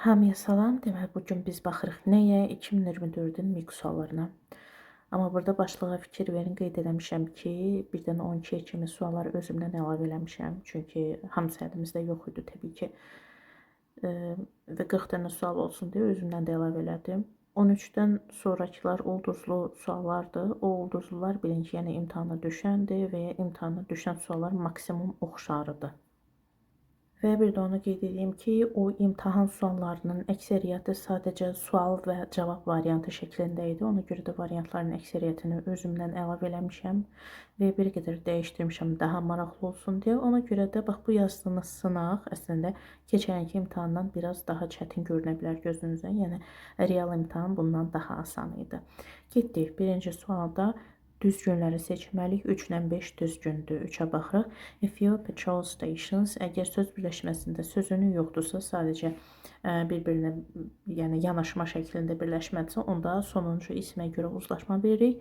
Hamıya salam. Deməli, bu gün biz baxırıq nəyə? 2024-ün MİQ suallarına. Amma burada başlığa fikir verin, qeyd eləmişəm ki, bir dənə 12-yə kimi sualları özümdən əlavə eləmişəm. Çünki hamısı əlimizdə yox idi təbii ki. Və 40 dənə sual olsun deyə özümdən də əlavə elədim. 13-dən sonrakılar ulduzlu suallardır. O ulduzlular bilin ki, yəni imtahana düşəndir və ya imtahana düşən suallar maksimum oxşarıdır. Və bir də onu qeyd edeyim ki, o imtahan suallarının əksəriyyəti sadəcə sual və cavab variantı şəklində idi. Ona görə də variantların əksəriyyətini özümdən əlavə eləmişəm və bir qədər dəyişdirmişəm daha maraqlı olsun deyə. Ona görə də bax bu yazdığınız sınaq əslində keçən ilki imtahandan biraz daha çətin görünə bilər gözünüzə. Yəni real imtahan bundan daha asan idi. Getdik. Birinci sualda düzgünləri seçməliyik. 3 ilə 5 düzgündür. 3-ə baxırıq. A few petrol stations. Əgər söz birləşməsində sözünü yoxdursa, sadəcə bir-birinə, yəni yanaşma şəklində birləşmədirsə, onda sonuncu ismə görə uzlaşma veririk.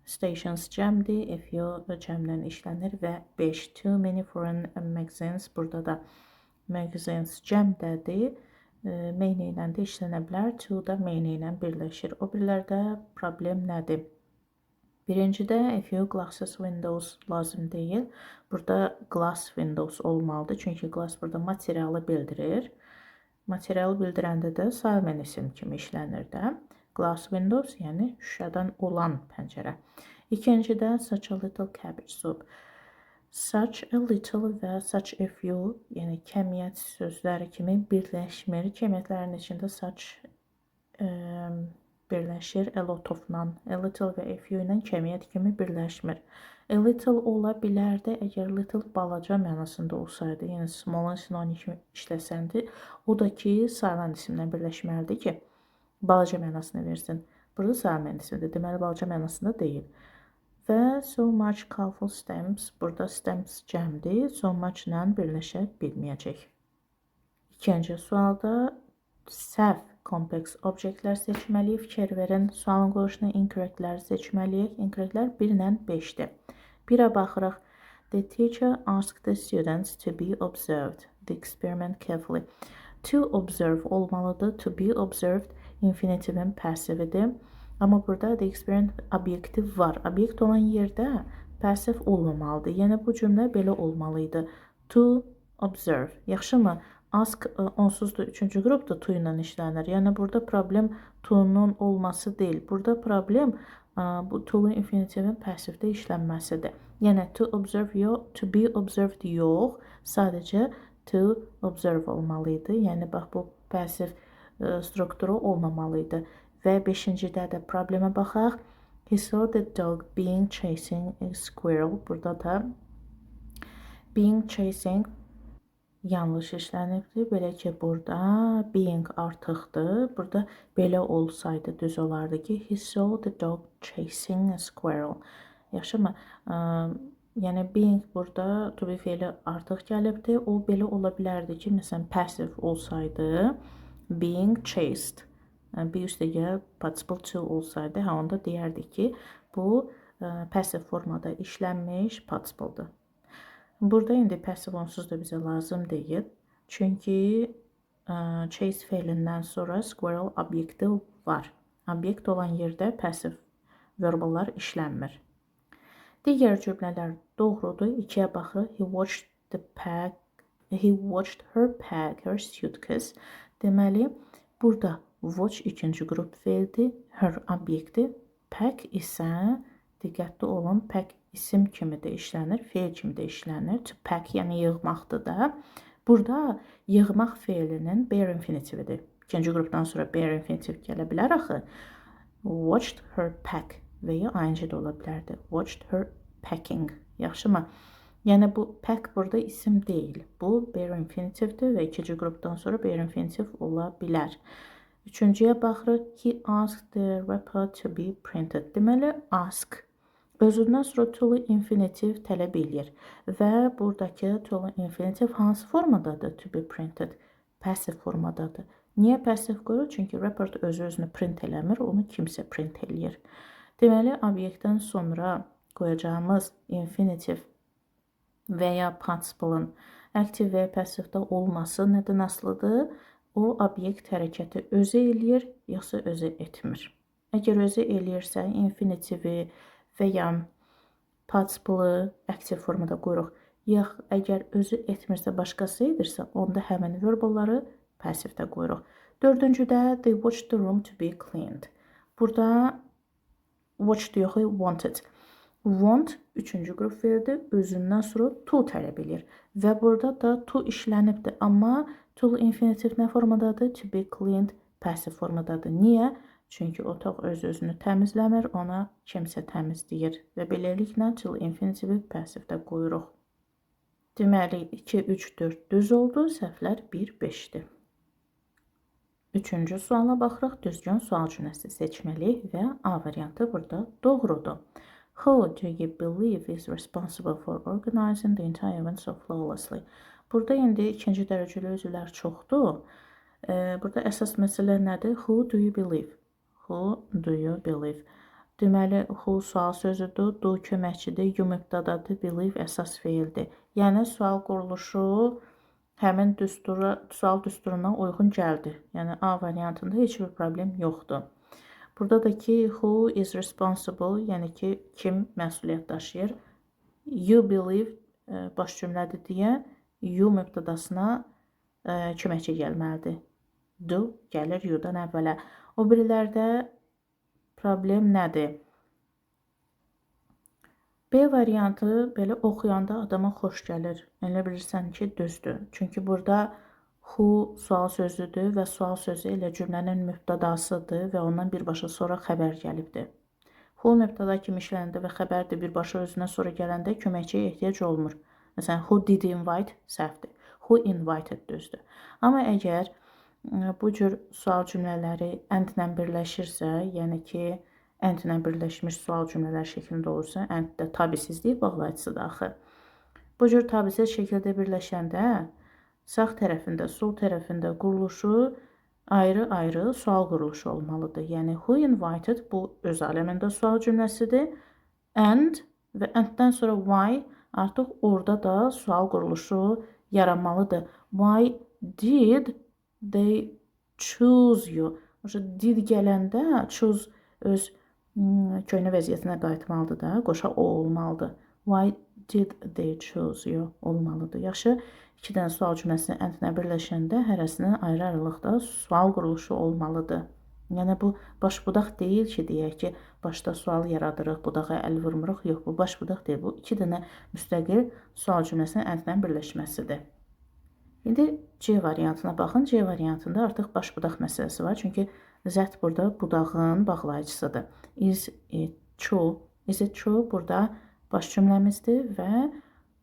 Stations cəmdir, a few cəmlə işlənir və 5, too many foreign magazines, burada da magazines cəmdədir. Many ilə də işlənə bilər. Too da many ilə birləşir. O birilərdə problem nədir? Birincidə a few glasses windows lazım deyil. Burada glass windows olmalıdır. Çünki glass burada materialı bildirir. Materialı bildirəndə də sayılmayan isim kimi işlənir də. Glass windows, yəni şüşədən olan pəncərə. İkincidə such a little cabbage soup. Such a little və such a few, yəni kəmiyyət sözləri kimi birləşmir. Kəmiyyətlərin içində such birləşir a lot of-la. A little və a few ilə kəmiyyət kimi birləşmir. A little ola bilərdi, əgər little balaca mənasında olsaydı, yəni small-ın sinonimi işləsəndi, o da ki, sayılan isimlə birləşməlidir ki, balaca mənasını versin. Burada sayılmayan isimdir, deməli balaca mənasında deyil. Və so much colorful stamps, burada stamps cəmdir, so much ilə birləşə bilməyəcək. İkinci sualda səhv kompleks objektlər seçməliyik. Fikir verin, sualın qoyuluşuna incorrectləri seçməliyik. Incorrectlər 1 ilə 5-dir. 1-ə baxırıq. The teacher asked the students to be observed the experiment carefully. To observe olmalıdır. To be observed infinitivin passividir. Amma burada the experiment obyekti var. Obyekt olan yerdə passive olmamalıdır. Yəni bu cümlə belə olmalı idi. To observe. Yaxşımı? Ask onsuz da üçüncü qrupda to ilə işlənir. Yəni burada problem to-nun olması deyil. Burada problem bu to-un infinitivin passivdə işlənməsidir. Yəni to observe yox, to be observed yox, sadəcə to observe olmalı idi. Yəni bax bu passive strukturu olmamalı idi. Və beşincidə də problemə baxaq. He saw the dog being chasing a squirrel. Burada da being chasing yanlış işlənibdir. Belə ki, burada being artıqdır. Burada belə olsaydı düz olardı ki, he saw the dog chasing a squirrel. Yaxşımı? Yəni being burada to be feili artıq gəlibdir. O belə ola bilərdi ki, məsələn passive olsaydı being chased. Yəni, be üstəgəl participle to olsaydı, hə onda deyərdik ki, bu passive formada işlənmiş participle-dır. Burada indi passive onsuz da bizə lazım deyil. Çünki chase feilindən sonra squirrel obyekti var. Obyekt olan yerdə passive verballar işlənmir. Digər cümlələr doğrudur. 2-yə baxırıq. He watched the pack. He watched her pack her suitcase. Deməli, burada watch ikinci qrup feildir. Her obyekti. Pack isə, diqqətli olun, pack isim kimi də işlənir, feil kimi də işlənir. To pack, yəni yığmaqdır da. Burada yığmaq feilinin bare infinitividir. İkinci qrupdan sonra bare infinitiv gələ bilər axı. Watched her pack və ya ing də ola bilərdi. Watched her packing. Yaxşımı? Yəni bu pack burada isim deyil. Bu bare infinitivdir və ikinci qrupdan sonra bare infinitiv ola bilər. Üçüncüyə baxırıq. He asked the report to be printed. Deməli, ask özündən sonra to infinitiv tələb eləyir. Və buradakı to infinitiv hansı formadadır? To be printed. Passive formadadır. Niyə passive qoyuruq? Çünki report özü özünü print eləmir, onu kimsə print eləyir. Deməli, obyektdən sonra qoyacağımız infinitiv və ya participle-ın aktiv və ya passivdə olması nədən asılıdır? O obyekt hərəkəti özü eləyir, yoxsa özü etmir? Əgər özü eləyirsə, infinitivi və ya participle-ı aktiv formada qoyuruq. Yox, əgər özü etmirsə, başqası edirsə, onda həmin verbalları passivdə qoyuruq. Dördüncüdə they watched the room to be cleaned. Burada watched yox, wanted. Want üçüncü qrup feildir. Özündən sonra to tələb eləyir. Və burada da to işlənibdir. Amma to infinitiv nə formadadır? To be cleaned passive formadadır. Niyə? Çünki otaq öz-özünü təmizləmir, ona kimsə təmizləyir. Və beləliklə to infinitivi passivdə qoyuruq. Deməli, 2, 3, 4 düz oldu. Səhvlər 1, 5-dir. Üçüncü suala baxırıq. Düzgün sual cümləsi seçməliyik və A variantı burada doğrudur. Who do you believe is responsible for organizing the entire event so flawlessly? Burada indi ikinci dərəcəli üzvlər çoxdur. Burada əsas məsələ nədir? Who do you believe? Who do you believe? Deməli, who sual sözüdür, do köməkçidir, you mübtədadır, believe əsas feildir. Yəni sual quruluşu həmin düstura, sual düsturuna uyğun gəldi. Yəni A variantında heç bir problem yoxdur. Burada da ki, who is responsible, yəni ki, kim məsuliyyət daşıyır. You believe baş cümlədir deyə you mübtədasına köməkçi gəlməlidir. Do gəlir you-dan əvvələ. O birilərdə problem nədir? B variantı belə oxuyanda adama xoş gəlir. Elə bilirsən ki, düzdür. Çünki burada who sual sözüdür və sual sözü elə cümlənin mübtədasıdır və ondan birbaşa sonra xəbər gəlibdir. Who mübtəda kimi işlənəndə və xəbər də birbaşa özündən sonra gələndə köməkçiyə ehtiyac olmur. Məsələn, who did invite səhvdir. Who invited düzdür. Amma əgər bu cür sual cümlələri and-lə birləşirsə, yəni ki, and-lə birləşmiş sual cümlələr şəklində olursa, and də tabesizlik bağlayıcısıdır axı. Bu cür tabesiz şəkildə birləşəndə sağ tərəfində, sol tərəfində quruluşu ayrı-ayrı sual quruluşu olmalıdır. Yəni who invited bu öz aləmində sual cümləsidir. And və and-dən sonra why artıq orada da sual quruluşu yaranmalıdır. Why did they choose you? Did gələndə choose öz köhnə vəziyyətinə qayıtmalıdır da, qoşa o olmalıdır. Why did they choose you olmalıdır. Yaxşı, iki dənə sual cümləsi and-lə birləşəndə hərəsinin ayrı-ayrılıqda sual quruluşu olmalıdır. Yəni bu baş budaq deyil ki, deyək ki, başda sual yaradırıq, budağa əl vurmuruq. Yox, bu baş budaq deyil. Bu iki dənə müstəqil sual cümləsinin and-lə birləşməsidir. İndi C variantına baxın. C variantında artıq baş budaq məsələsi var. Çünki that burada budağın bağlayıcısıdır. Is it true? Is it true? Burada baş cümləmizdir və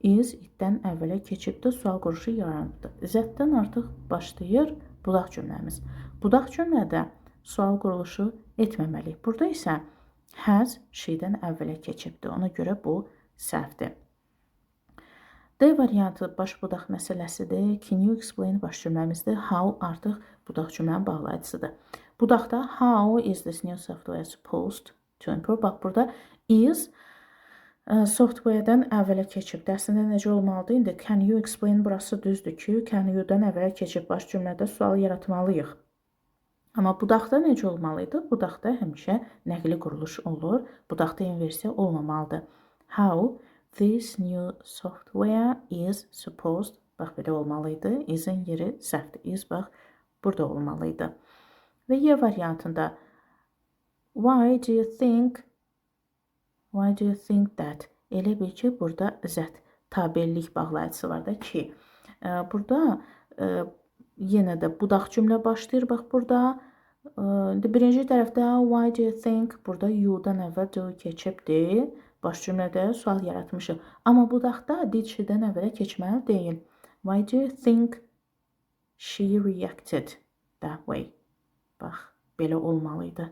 is it-dən əvvələ keçibdir, sual quruluşu yaranıbdır. That-dən artıq başlayır budaq cümləmiz. Budaq cümlədə sual quruluşu etməməliyik. Burada isə has she-dən əvvələ keçibdir. Ona görə bu səhvdir. D variantı baş budaq məsələsidir. Can you explain baş cümləmizdir. How artıq budaq cümlənin bağlayıcısıdır. Budaqda how is this new software supposed to improve? Bax, burada is software-dən əvvələ keçibdir. Əslində necə olmalıdır? İndi can you explain burası düzdür ki, can you-dan əvvələ keçib baş cümlədə sual yaratmalıyıq. Amma budaqda necə olmalı idi? Budaqda həmişə nəqli quruluş olur. Budaqda inversiya olmamalıdır. How this new software is supposed, bax belə olmalı idi. Is-in yeri səhvdir. Is bax burada olmalı idi. Və Y variantında why do you think that? Elə bil ki, burada that tabellik bağlayıcısı var da ki, burada yenə də budaq cümlə başlayır. Bax burada indi birinci tərəfdə why do you think burada you-dan əvvəl do keçibdir. Baş cümlədə sual yaratmışıq. Amma budaqda did she-dən əvvələ keçməli deyil. Why do you think she reacted that way? Bax, belə olmalı idi.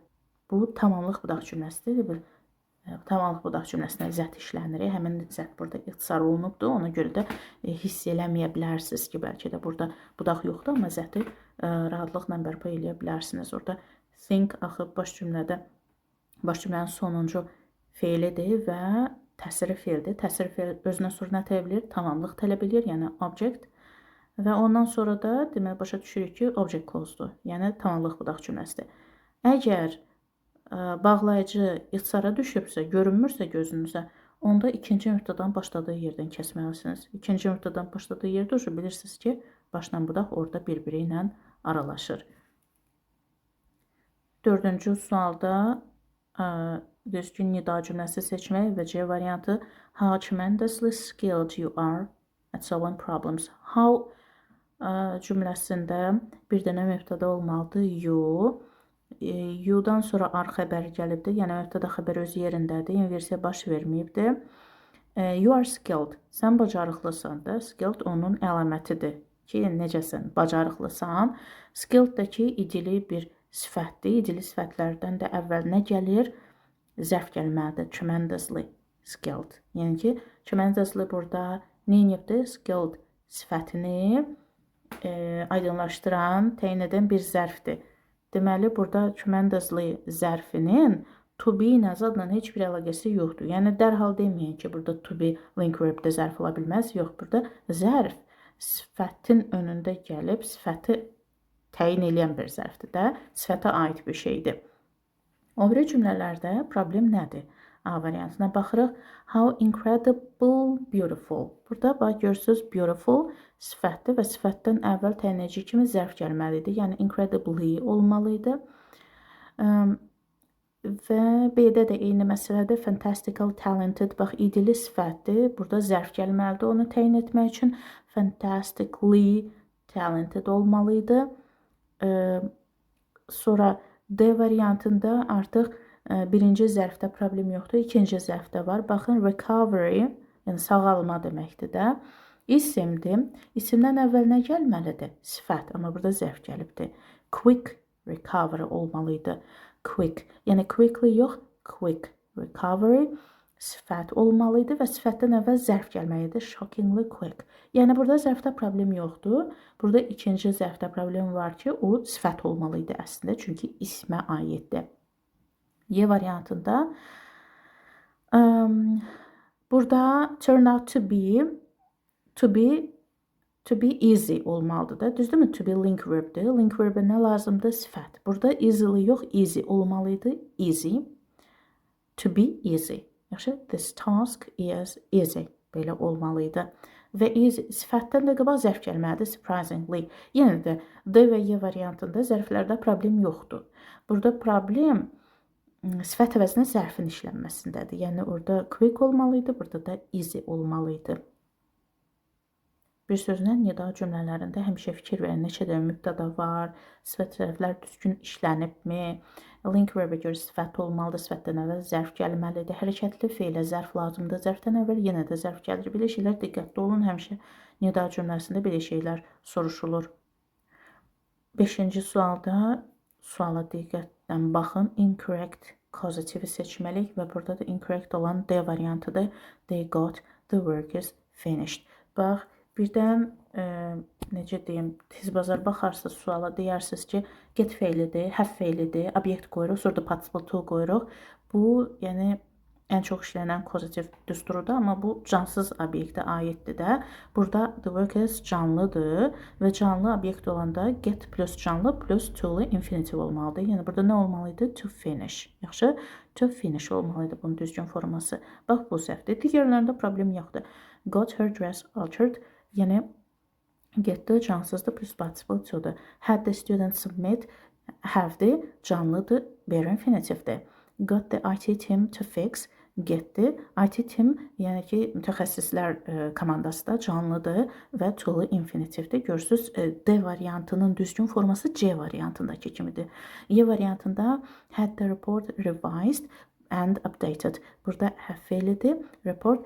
Bu tamamlıq budaq cümləsidir. Bir tamamlıq budaq cümləsinə that işlənir. Həmin that burada ixtisar olunubdur. Ona görə də hiss eləməyə bilərsiniz ki, bəlkə də burada budaq yoxdur, amma that-i rahatlıqla bərpa eləyə bilərsiniz. Orada think axı baş cümlədə baş cümlənin sonuncu feilidir və təsrif feildir. Təsrif feil özünə sonra nə tələb eləyir? Tamamlıq tələb eləyir, yəni object. Və ondan sonra da deməli başa düşürük ki, object clause-dur. Yəni tamamlıq budaq cümləsidir. Əgər bağlayıcı ixtisara düşübsə, görünmürsə gözünüzə, onda ikinci mübtədanın başladığı yerdən kəsməlisiniz. İkinci mübtədanın başladığı yerdə uşaq bilirsiniz ki, başla budaq orada bir-biri ilə aralaşır. Dördüncü sualda düzgün nida cümləsi seçmək və C variantı how tremendously skilled you are at solving problems. How cümləsində bir dənə mübtəda olmalıdır you. You-dan sonra are xəbəri gəlibdir. Yəni mübtəda xəbəri öz yerindədir. İnversiya baş verməyibdir. You are skilled. Sən bacarıqlısan da. Skilled onun əlamətidir ki, necəsən, bacarıqlısan. Skilled də ki, idili bir sifətdir. İdili sifətlərdən də əvvəl nə gəlir? Zərf gəlməlidir. Tremendously skilled. Yəni ki, tremendously burada nə edibdir? Skilled sifətini aydınlaşdıran, təyin edən bir zərfdir. Deməli, burada tremendously zərfinin to be ilə zadla heç bir əlaqəsi yoxdur. Yəni dərhal deməyin ki, burada to be link verb-də zərf ola bilməz. Yox, burada zərf sifətin önündə gəlib sifəti təyin eləyən bir zərfdir də, sifətə aid bir şeydir. O biri cümlələrdə problem nədir? A variantına baxırıq. How incredible beautiful. Burada bax görürsüz beautiful sifətdir və sifətdən əvvəl təyin edici kimi zərf gəlməli idi. Yəni incredibly olmalı idi. Və B-də də eyni məsələdir. Fantastical, talented. Bax idili sifətdir. Burada zərf gəlməlidir onu təyin etmək üçün. Fantastically talented olmalı idi. Sonra D variantında artıq birinci zərfdə problem yoxdur, ikinci zərfdə var. Baxın, recovery, yəni sağalma deməkdir də. İsimdir. İsimdən əvvəl nə gəlməlidir? Sifət, amma burada zərf gəlibdir. Quick recovery olmalı idi. Quick, yəni quickly yox, quick recovery sifət olmalı idi və sifətdən əvvəl zərf gəlməlidir. Shockingly quick. Yəni burada zərfdə problem yoxdur. Burada ikinci zərfdə problem var ki, o sifət olmalı idi əslində, çünki ismə aiddir. Y variantında burada turn out to be easy olmalıdır da. Düzdürmü? To be link verb'dir. Link verb'ə nə lazımdır? Sifət. Burada easily yox, easy olmalı idi. Easy. To be easy. Yaxşı? This task is easy. Belə olmalı idi. Və easy sifətdən də qabaq zərf gəlməlidir. Surprisingly. Yenə də D və Y variantında zərflərdə problem yoxdur. Burada problem sifət əvəzinə zərfin işlənməsindədir. Yəni orada quick olmalı idi, burada da easy olmalı idi. Bir sözlə nida cümlələrində həmişə fikir verin, neçə dənə mübtəda var, sifət zərflər düzgün işlənibmi, link verbə görə sifət olmalıdır, sifətdən əvvəl zərf gəlməlidir, hərəkətli fe'lə zərf lazımdır, zərfdən əvvəl yenə də zərf gəlir. Belə şeylər diqqətli olun, həmişə nida cümləsində belə şeylər soruşulur. Beşinci sualda suala diqqətlə baxın. Incorrect causative'i seçməliyik və burada da incorrect olan D variantıdır. They got the workers finished. Bax, birdən necə deyim, tez bazar baxarsınız suala, deyərsiniz ki, get fe'lidir, have fe'lidir, obyekt qoyuruq, sonra da participle to qoyuruq. Bu, yəni ən çox işlənən causative düsturudur, amma bu cansız obyektə aiddir də. Burada the workers canlıdır və canlı obyekt olanda get plus canlı plus to infinitive olmalıdır. Yəni burada nə olmalı idi? To finish. Yaxşı? To finish olmalı idi bunun düzgün forması. Bax bu səhvdir. Digərlərində problem yoxdur. Got her dress altered. Yəni getdi, cansızdır, plus participle to-dur. Had the student submit, have-dir, canlıdır, bare infinitive-dir. Got the IT team to fix, getdi. IT team, yəni ki, mütəxəssislər komandası da canlıdır və to infinitivdir. Görürsüz, D variantının düzgün forması C variantındakı kimidir. Y variantında had the report revised and updated. Burada have fe'lidir. Report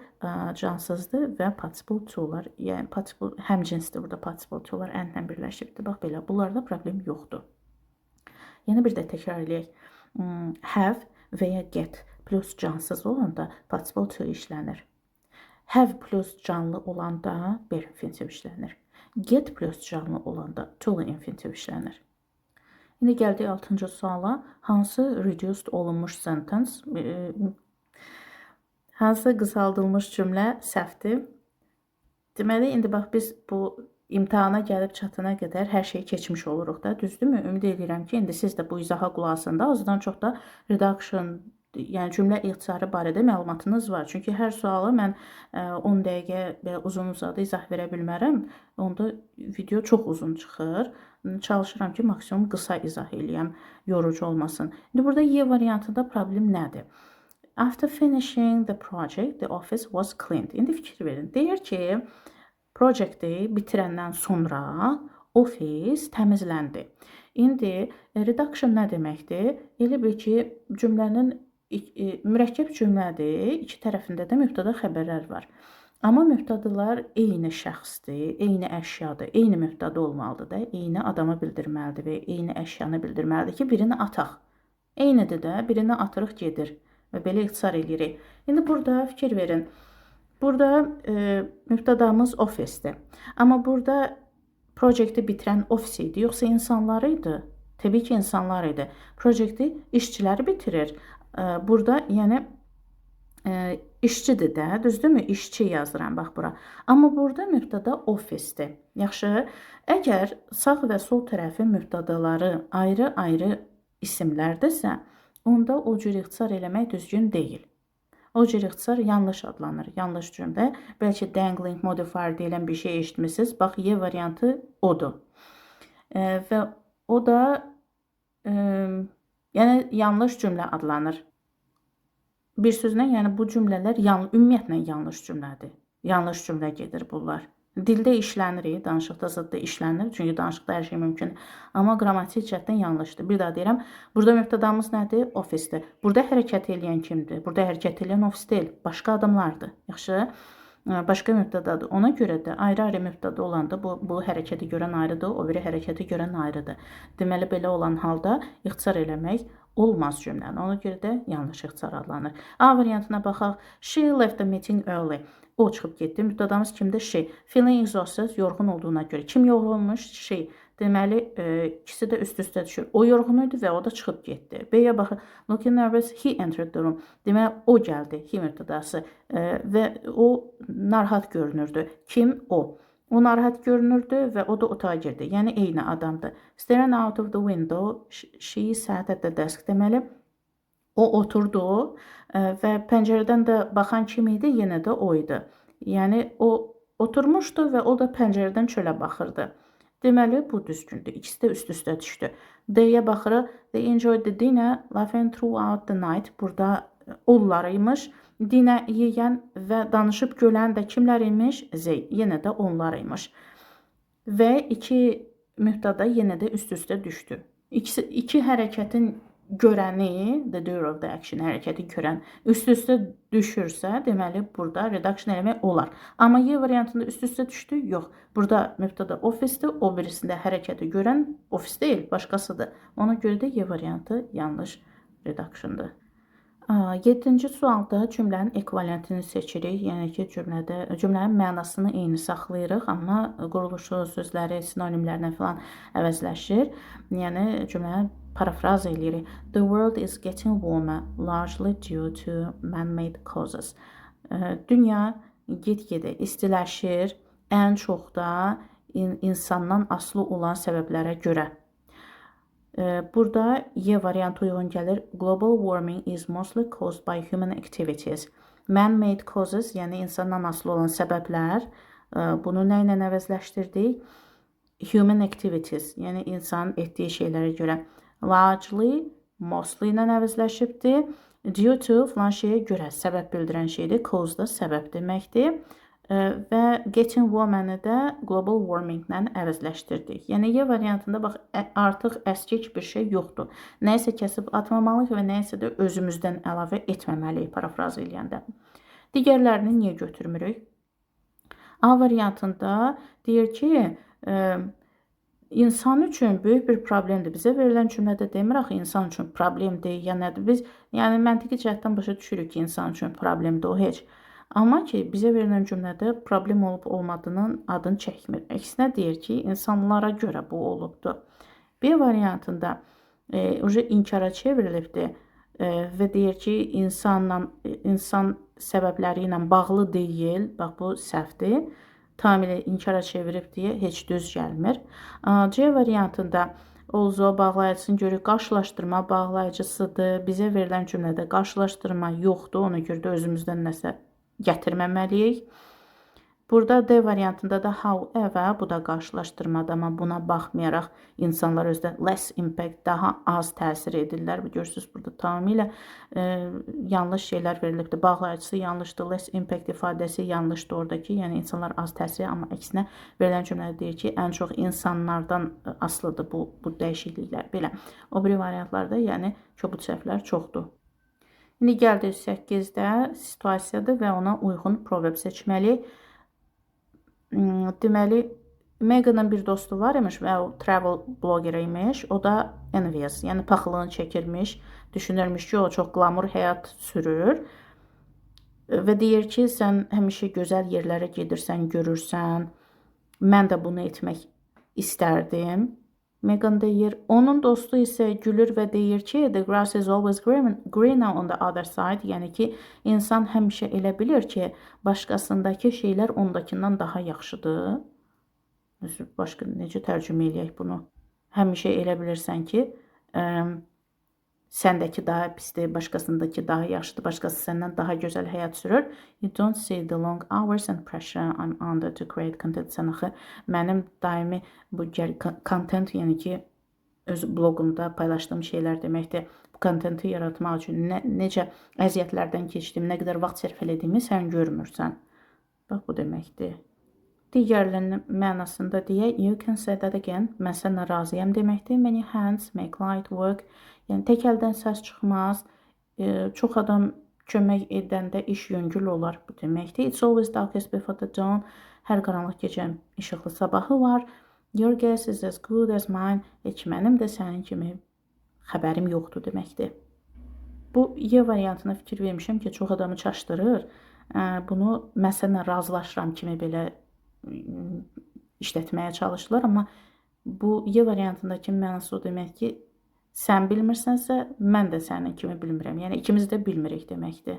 cansızdır və participle to'lar, yəni participle həmcinsdir. Burada participle to'lar and-lə birləşibdir. Bax belə. Bunlarda problem yoxdur. Yəni bir də təkrar eləyək. Have və ya get plus cansız olanda participle to işlənir. Have plus canlı olanda bare infinitive işlənir. Get plus canlı olanda to infinitive işlənir. İndi gəldik 6-cı suala. Hansı reduced olunmuş sentence, hansı qısaldılmış cümlə səhvdir? Deməli, indi bax biz bu imtahana gəlib çatana qədər hər şeyi keçmiş oluruq da, düzdürmü? Ümid edirəm ki, indi siz də bu izaha qulaq asanda azdan çox da reduction, yəni cümlə ixtisarı barədə məlumatınız var. Çünki hər sualı mən 10 dəqiqə belə uzun-uzadı izah verə bilmərəm. Onda video çox uzun çıxır. Çalışıram ki, maksimum qısa izah eləyəm, yorucu olmasın. İndi burada Y variantında problem nədir? After finishing the project, the office was cleaned. İndi fikir verin. Deyir ki, projecti bitirəndən sonra ofis təmizləndi. İndi reduction nə deməkdir? Elə bil ki, cümlənin mürəkkəb cümlədir. İki tərəfində də mübtəda xəbərlər var. Amma mübtədalar eyni şəxsdir, eyni əşyadır, eyni mübtəda olmalıdır da, eyni adamı bildirməlidir və eyni əşyanı bildirməlidir ki, birini ataq. Eynidir də, birini atırıq gedir və belə ixtisar eləyirik. İndi burada fikir verin. Burada mübtədamız ofisdir. Amma burada proyekti bitirən ofis idi, yoxsa insanlar idi? Təbii ki, insanlar idi. Proyekti işçilər bitirir. Burada yəni işçidir də, düzdürmü? İşçi yazıram bax bura. Amma burada mübtəda ofisdir. Yaxşı, əgər sağ və sol tərəfin mübtədaları ayrı-ayrı isimlərdirsə, onda o cür ixtisar eləmək düzgün deyil. O cür ixtisar yanlış adlanır. Yanlış cümlə. Bəlkə dangling modifier deyilən bir şey eşitmisiniz. Bax, Y variantı odur. Və o da yəni yanlış cümlə adlanır. Bir sözlə, yəni bu cümlələr ümumiyyətlə yanlış cümlədir. Yanlış cümlə gedir bunlar. Dildə işlənir, danışıqda zəddə işlənir. Çünki danışıqda hər şey mümkündür. Amma qrammatik cəhətdən yanlışdır. Bir daha deyirəm, burada mübtədamız nədir? Ofisdir. Burada hərəkət eləyən kimdir? Burada hərəkət eləyən ofis deyil, başqa adamlardır. Yaxşı? Başqa mübtədadır. Ona görə də ayrı-ayrı mübtəda olanda bu hərəkəti görən ayrıdır, o biri hərəkəti görən ayrıdır. Deməli, belə olan halda ixtisar eləmək olmaz cümləni. Ona görə də yanlış ixtisar adlanır. A variantına baxaq. She left the meeting early. O çıxıb getdi. Mübtədamız kimdir? She. Feeling exhausted, yorğun olduğuna görə. Kim yorğunmuş? She. Deməli, ikisi də üst-üstə düşür. O yorğun idi və o da çıxıb getdi. B-yə baxın. Looking nervous, he entered the room. Deməli, o gəldi. He mübtədası. Və o narahat görünürdü. Kim? O. O narahat görünürdü və o da otağa girdi. Yəni, eyni adamdır. Staring out of the window, she sat at the desk. Deməli, o oturdu və pəncərədən də baxan kim idi? Yenə də o idi. Yəni, o oturmuşdu və o da pəncərədən çölə baxırdı. Deməli, bu düzgündür. İkisi də üst-üstə düşdü. D-yə baxırıq. They enjoyed the dinner, laughing throughout the night. Burada onlar imiş. Dinner yeyən və danışıb gülən də kimlər imiş? They. Yenə də onlar imiş. Və iki mübtəda yenə də üst-üstə düşdü. İkisi, iki hərəkətin görəni, the doer of the action, hərəkəti görən üst-üstə düşürsə, deməli burada reduction eləmək olar. Amma Y variantında üst-üstə düşdü? Yox. Burada mübtəda ofisdir, o birisində hərəkəti görən ofis deyil, başqasıdır. Ona görə də Y variantı yanlış reductiondır. Yeddinci sualda cümlənin ekvivalentini seçirik. Yəni ki, cümlənin mənasını eyni saxlayırıq, amma quruluşu, sözləri, sinonimlərlə falan əvəzləşir. Yəni cümləni parafraz eləyirik. The world is getting warmer, largely due to man-made causes. Dünya get-gedə istiləşir, ən çox da insandan asılı olan səbəblərə görə. Burada Y variantı uyğun gəlir. Global warming is mostly caused by human activities. Man-made causes, yəni insandan asılı olan səbəblər, bunu nə ilə əvəzləşdirdik? Human activities, yəni insanın etdiyi şeylərə görə. Largely, mostly ilə əvəzləşibdir. Due to filan şeyə görə səbəb bildirən şeydir. Cause da səbəb deməkdir. Və getting warmer-i də global warming-lə əvəzləşdirdik. Yəni Y variantında bax artıq əskik bir şey yoxdur. Nəyisə kəsib atmamalıyıq və nəyisə də özümüzdən əlavə etməməliyik parafraz eləyəndə. Digərlərini niyə götürmürük? A variantında deyir ki, insan üçün böyük bir problemdir. Bizə verilən cümlədə demir axı insan üçün problemdir ya nədir. Biz yəni məntiqi cəhətdən başa düşürük ki, insan üçün problemdir o heç. Amma ki, bizə verilən cümlədə problem olub olmadığının adını çəkmir. Əksinə deyir ki, insanlara görə bu olubdur. B variantında uje inkara çevrilibdir və deyir ki, insanla insan səbəbləri ilə bağlı deyil. Bax bu səhvdir. Tamamilə inkara çevirib deyə heç düz gəlmir. C variantında also bağlayıcısını görürük. Qarşılaşdırma bağlayıcısıdır. Bizə verilən cümlədə qarşılaşdırma yoxdur. Ona görə də özümüzdən nəsə gətirməməliyik. Burada D variantında da however, bu da qarşılaşdırmadır, amma buna baxmayaraq insanlar özdə less impact, daha az təsir edirlər. Görürsünüz, burada tamamilə yanlış şeylər verilibdir. Bağlayıcısı yanlışdır, less impact ifadəsi yanlışdır oradakı. Yəni insanlar az təsir, amma əksinə verilən cümlədə deyir ki, ən çox insanlardan asılıdır bu dəyişikliklər. Belə. O biri variantlarda, yəni kobud səhvlər çoxdur. İndi gəldik 8-də situasiyadır və ona uyğun proverb seçməliyik. Deməli, Meganın bir dostu var imiş və o travel blogger imiş. O da envious, yəni paxıllığını çəkirmiş. Düşünürmüş ki, o çox qlamur həyat sürür. Və deyir ki, sən həmişə gözəl yerlərə gedirsən, görürsən. Mən də bunu etmək istərdim. Megan deyir. Onun dostu isə gülür və deyir ki, the grass is always greener on the other side. Yəni ki, insan həmişə elə bilir ki, başqasındakı şeylər ondakından daha yaxşıdır. Başqa necə tərcümə eləyək bunu? Həmişə elə bilirsən ki, səndəki daha pisdir, başqasındakı daha yaxşıdır, başqası səndən daha gözəl həyat sürür. You don't see the long hours and pressure I'm under to create content. Sən axı mənim daimi bu content, yəni ki, öz bloqumda paylaşdığım şeylər deməkdir. Bu kontenti yaratmaq üçün necə əziyyətlərdən keçdiyimi, nə qədər vaxt sərf elədiyimi sən görmürsən. Bax, bu deməkdir. Digərlərinin mənasında deyək, you can say that again. Mən səninlə razıyam deməkdir. Many hands make light work. Yəni tək əldən səs çıxmaz. Çox adam kömək edəndə iş yüngül olar bu deməkdir. It's always darkest before the dawn. Hər qaranlıq gecənin işıqlı sabahı var. Your guess is as good as mine. Heç mənim də sənin kimi xəbərim yoxdur deməkdir. Bu Y variantına fikir vermişəm ki, çox adamı çaşdırır. Bunu mən səninlə razılaşıram kimi belə işlətməyə çalışırlar, amma bu Y variantındakı mənası o demək ki, sən bilmirsənsə, mən də sənin kimi bilmirəm. Yəni ikimiz də bilmirik deməkdir.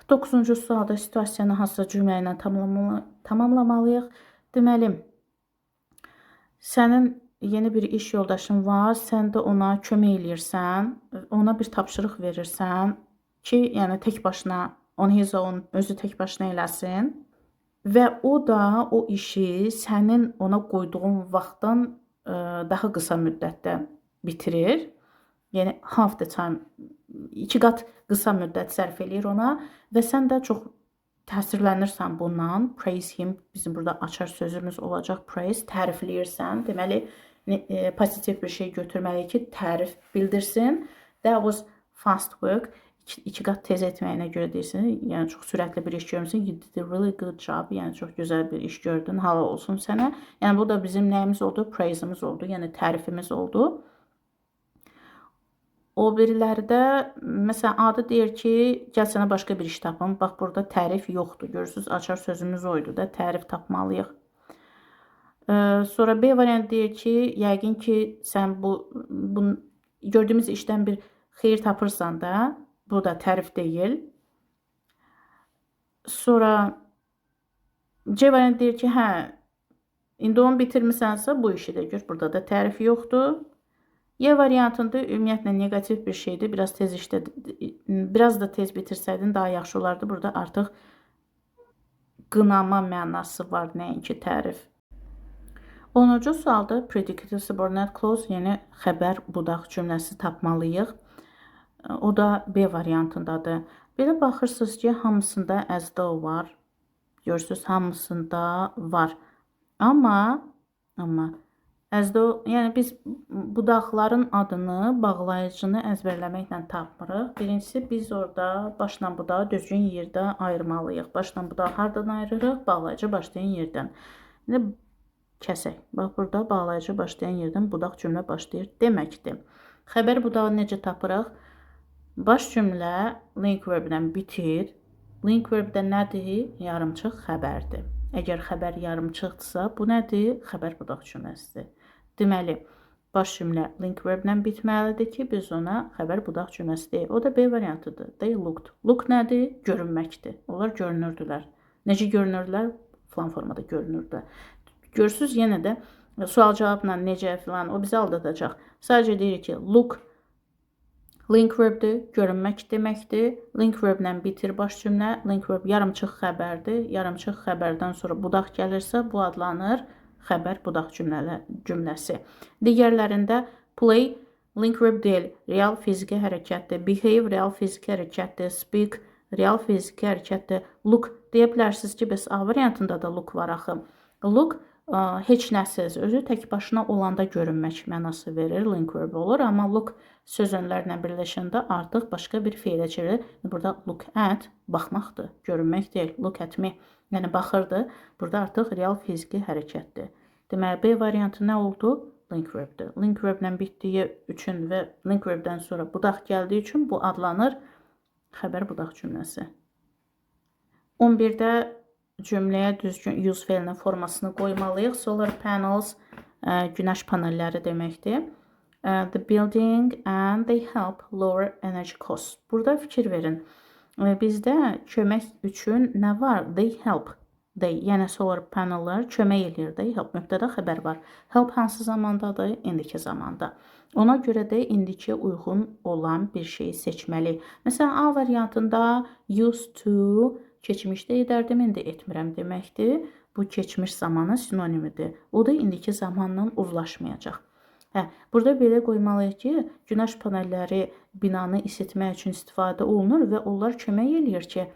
9-cu sualda situasiyanı hansısa cümlə ilə tamamlamalıyıq. Deməli, sənin yeni bir iş yoldaşın var, sən də ona kömək eləyirsən, ona bir tapşırıq verirsən ki, yəni tək başına, on his own, özü tək başına eləsin. Və o da o işi sənin ona qoyduğun vaxtdan daha qısa müddətdə bitirir. Yəni half the time, 2 qat qısa müddət sərf eləyir ona və sən də çox təsirlənirsən bundan. Praise him, bizim burada açar sözümüz olacaq praise, tərifləyirsən. Deməli, pozitiv bir şey götürməliyik ki, tərif bildirsin. That was fast work. İki qat tez etməyinə görə deyirsən, yəni çox sürətli bir iş görmüsən. You did a really good job. Yəni çox gözəl bir iş gördün. Halal olsun sənə. Yəni bu da bizim nəyimiz oldu? Praise'imiz oldu. Yəni tərifimiz oldu. O biriləri də məsələn adı deyir ki, gəl sənə başqa bir iş tapım. Bax, burada tərif yoxdur. Görürsüz, açar sözümüz oydu da, tərif tapmalıyıq. Sonra B variantı deyir ki, yəqin ki, sən bu gördüyümüz işdən bir xeyir tapırsan da, bu da tərif deyil. Sonra C variantı deyir ki, hə, indi onu bitirmisənsə bu işi də gör. Burada da tərif yoxdur. Y variantında ümumiyyətlə neqativ bir şeydir. Biraz tez işdə, biraz da tez bitirsəydin daha yaxşı olardı. Burada artıq qınama mənası var, nəinki tərif. 10-cu sualda predicative subordinate clause, yəni xəbər budaq cümləsi tapmalıyıq. O da B variantındadır. Belə baxırsınız ki, hamısında as though var. Görürsünüz, hamısında var. Amma as though, yəni biz budaqların adını, bağlayıcını əzbərləməklə tapmırıq. Birincisi, biz orada başla budağı düzgün yerdə ayırmalıyıq. Başla budağı hardan ayırırıq? Bağlayıcı başlayan yerdən. İndi kəsək. Bax, burada bağlayıcı başlayan yerdən budaq cümlə başlayır deməkdir. Xəbər budağı necə tapırıq? Baş cümlə link verblə bitir. Link verb də nədir? Yarımçıq xəbərdir. Əgər xəbər yarımçıqdırsa, bu nədir? Xəbər budaq cümləsidir. Deməli, baş cümlə link verblə bitməlidir ki, biz ona xəbər budaq cümləsi deyək. O da B variantıdır. They looked. Look nədir? Görünməkdir. Onlar görünürdülər. Necə görünürdülər? Filan formada görünürdülər. Görürsüz, yenə də sual cavabla necə filan o bizi aldadacaq. Sadəcə deyirik ki, look link verbdir, görünmək deməkdir. Link verblə bitir baş cümlə. Link verb yarımçıq xəbərdir. Yarımçıq xəbərdən sonra budaq gəlirsə, bu adlanır xəbər budaq cümləsi. Digərlərində play link verb deyil, real fiziki hərəkətdir. Behave real fiziki hərəkətdir. Speak real fiziki hərəkətdir. Look deyə bilərsiniz ki, bəs A variantında da look var axı. Look heç nəsiz, özü tək başına olanda görünmək mənası verir, link verb olur. Amma look söz önlərlə birləşəndə artıq başqa bir feilə çevrilir. Burada look at baxmaqdır, görünmək deyil. Look at me, yəni baxırdı. Burada artıq real fiziki hərəkətdir. Deməli, B variantı nə oldu? Link verbdir. Link verblə bitdiyi üçün və link verbdən sonra budaq gəldiyi üçün bu adlanır xəbər budaq cümləsi. 11-də cümləyə düzgün use feilinin formasını qoymalıyıq. Solar panels günəş panelləri deməkdir. The building and they help lower energy costs. Burada fikir verin. Bizdə kömək üçün nə var? They help. They, yəni solar panellər kömək eləyir. They help. Mübtəda xəbər var. Help hansı zamandadır? İndiki zamanda. Ona görə də indiki uyğun olan bir şeyi seçməliyik. Məsələn, A variantında used to keçmişdə edərdim, indi etmirəm deməkdir. Bu keçmiş zamanın sinonimidir. O da indiki zamanla uzlaşmayacaq. Hə, burada belə qoymalıyıq ki, günəş panelləri binanı isitmək üçün istifadə olunur və onlar kömək eləyir ki,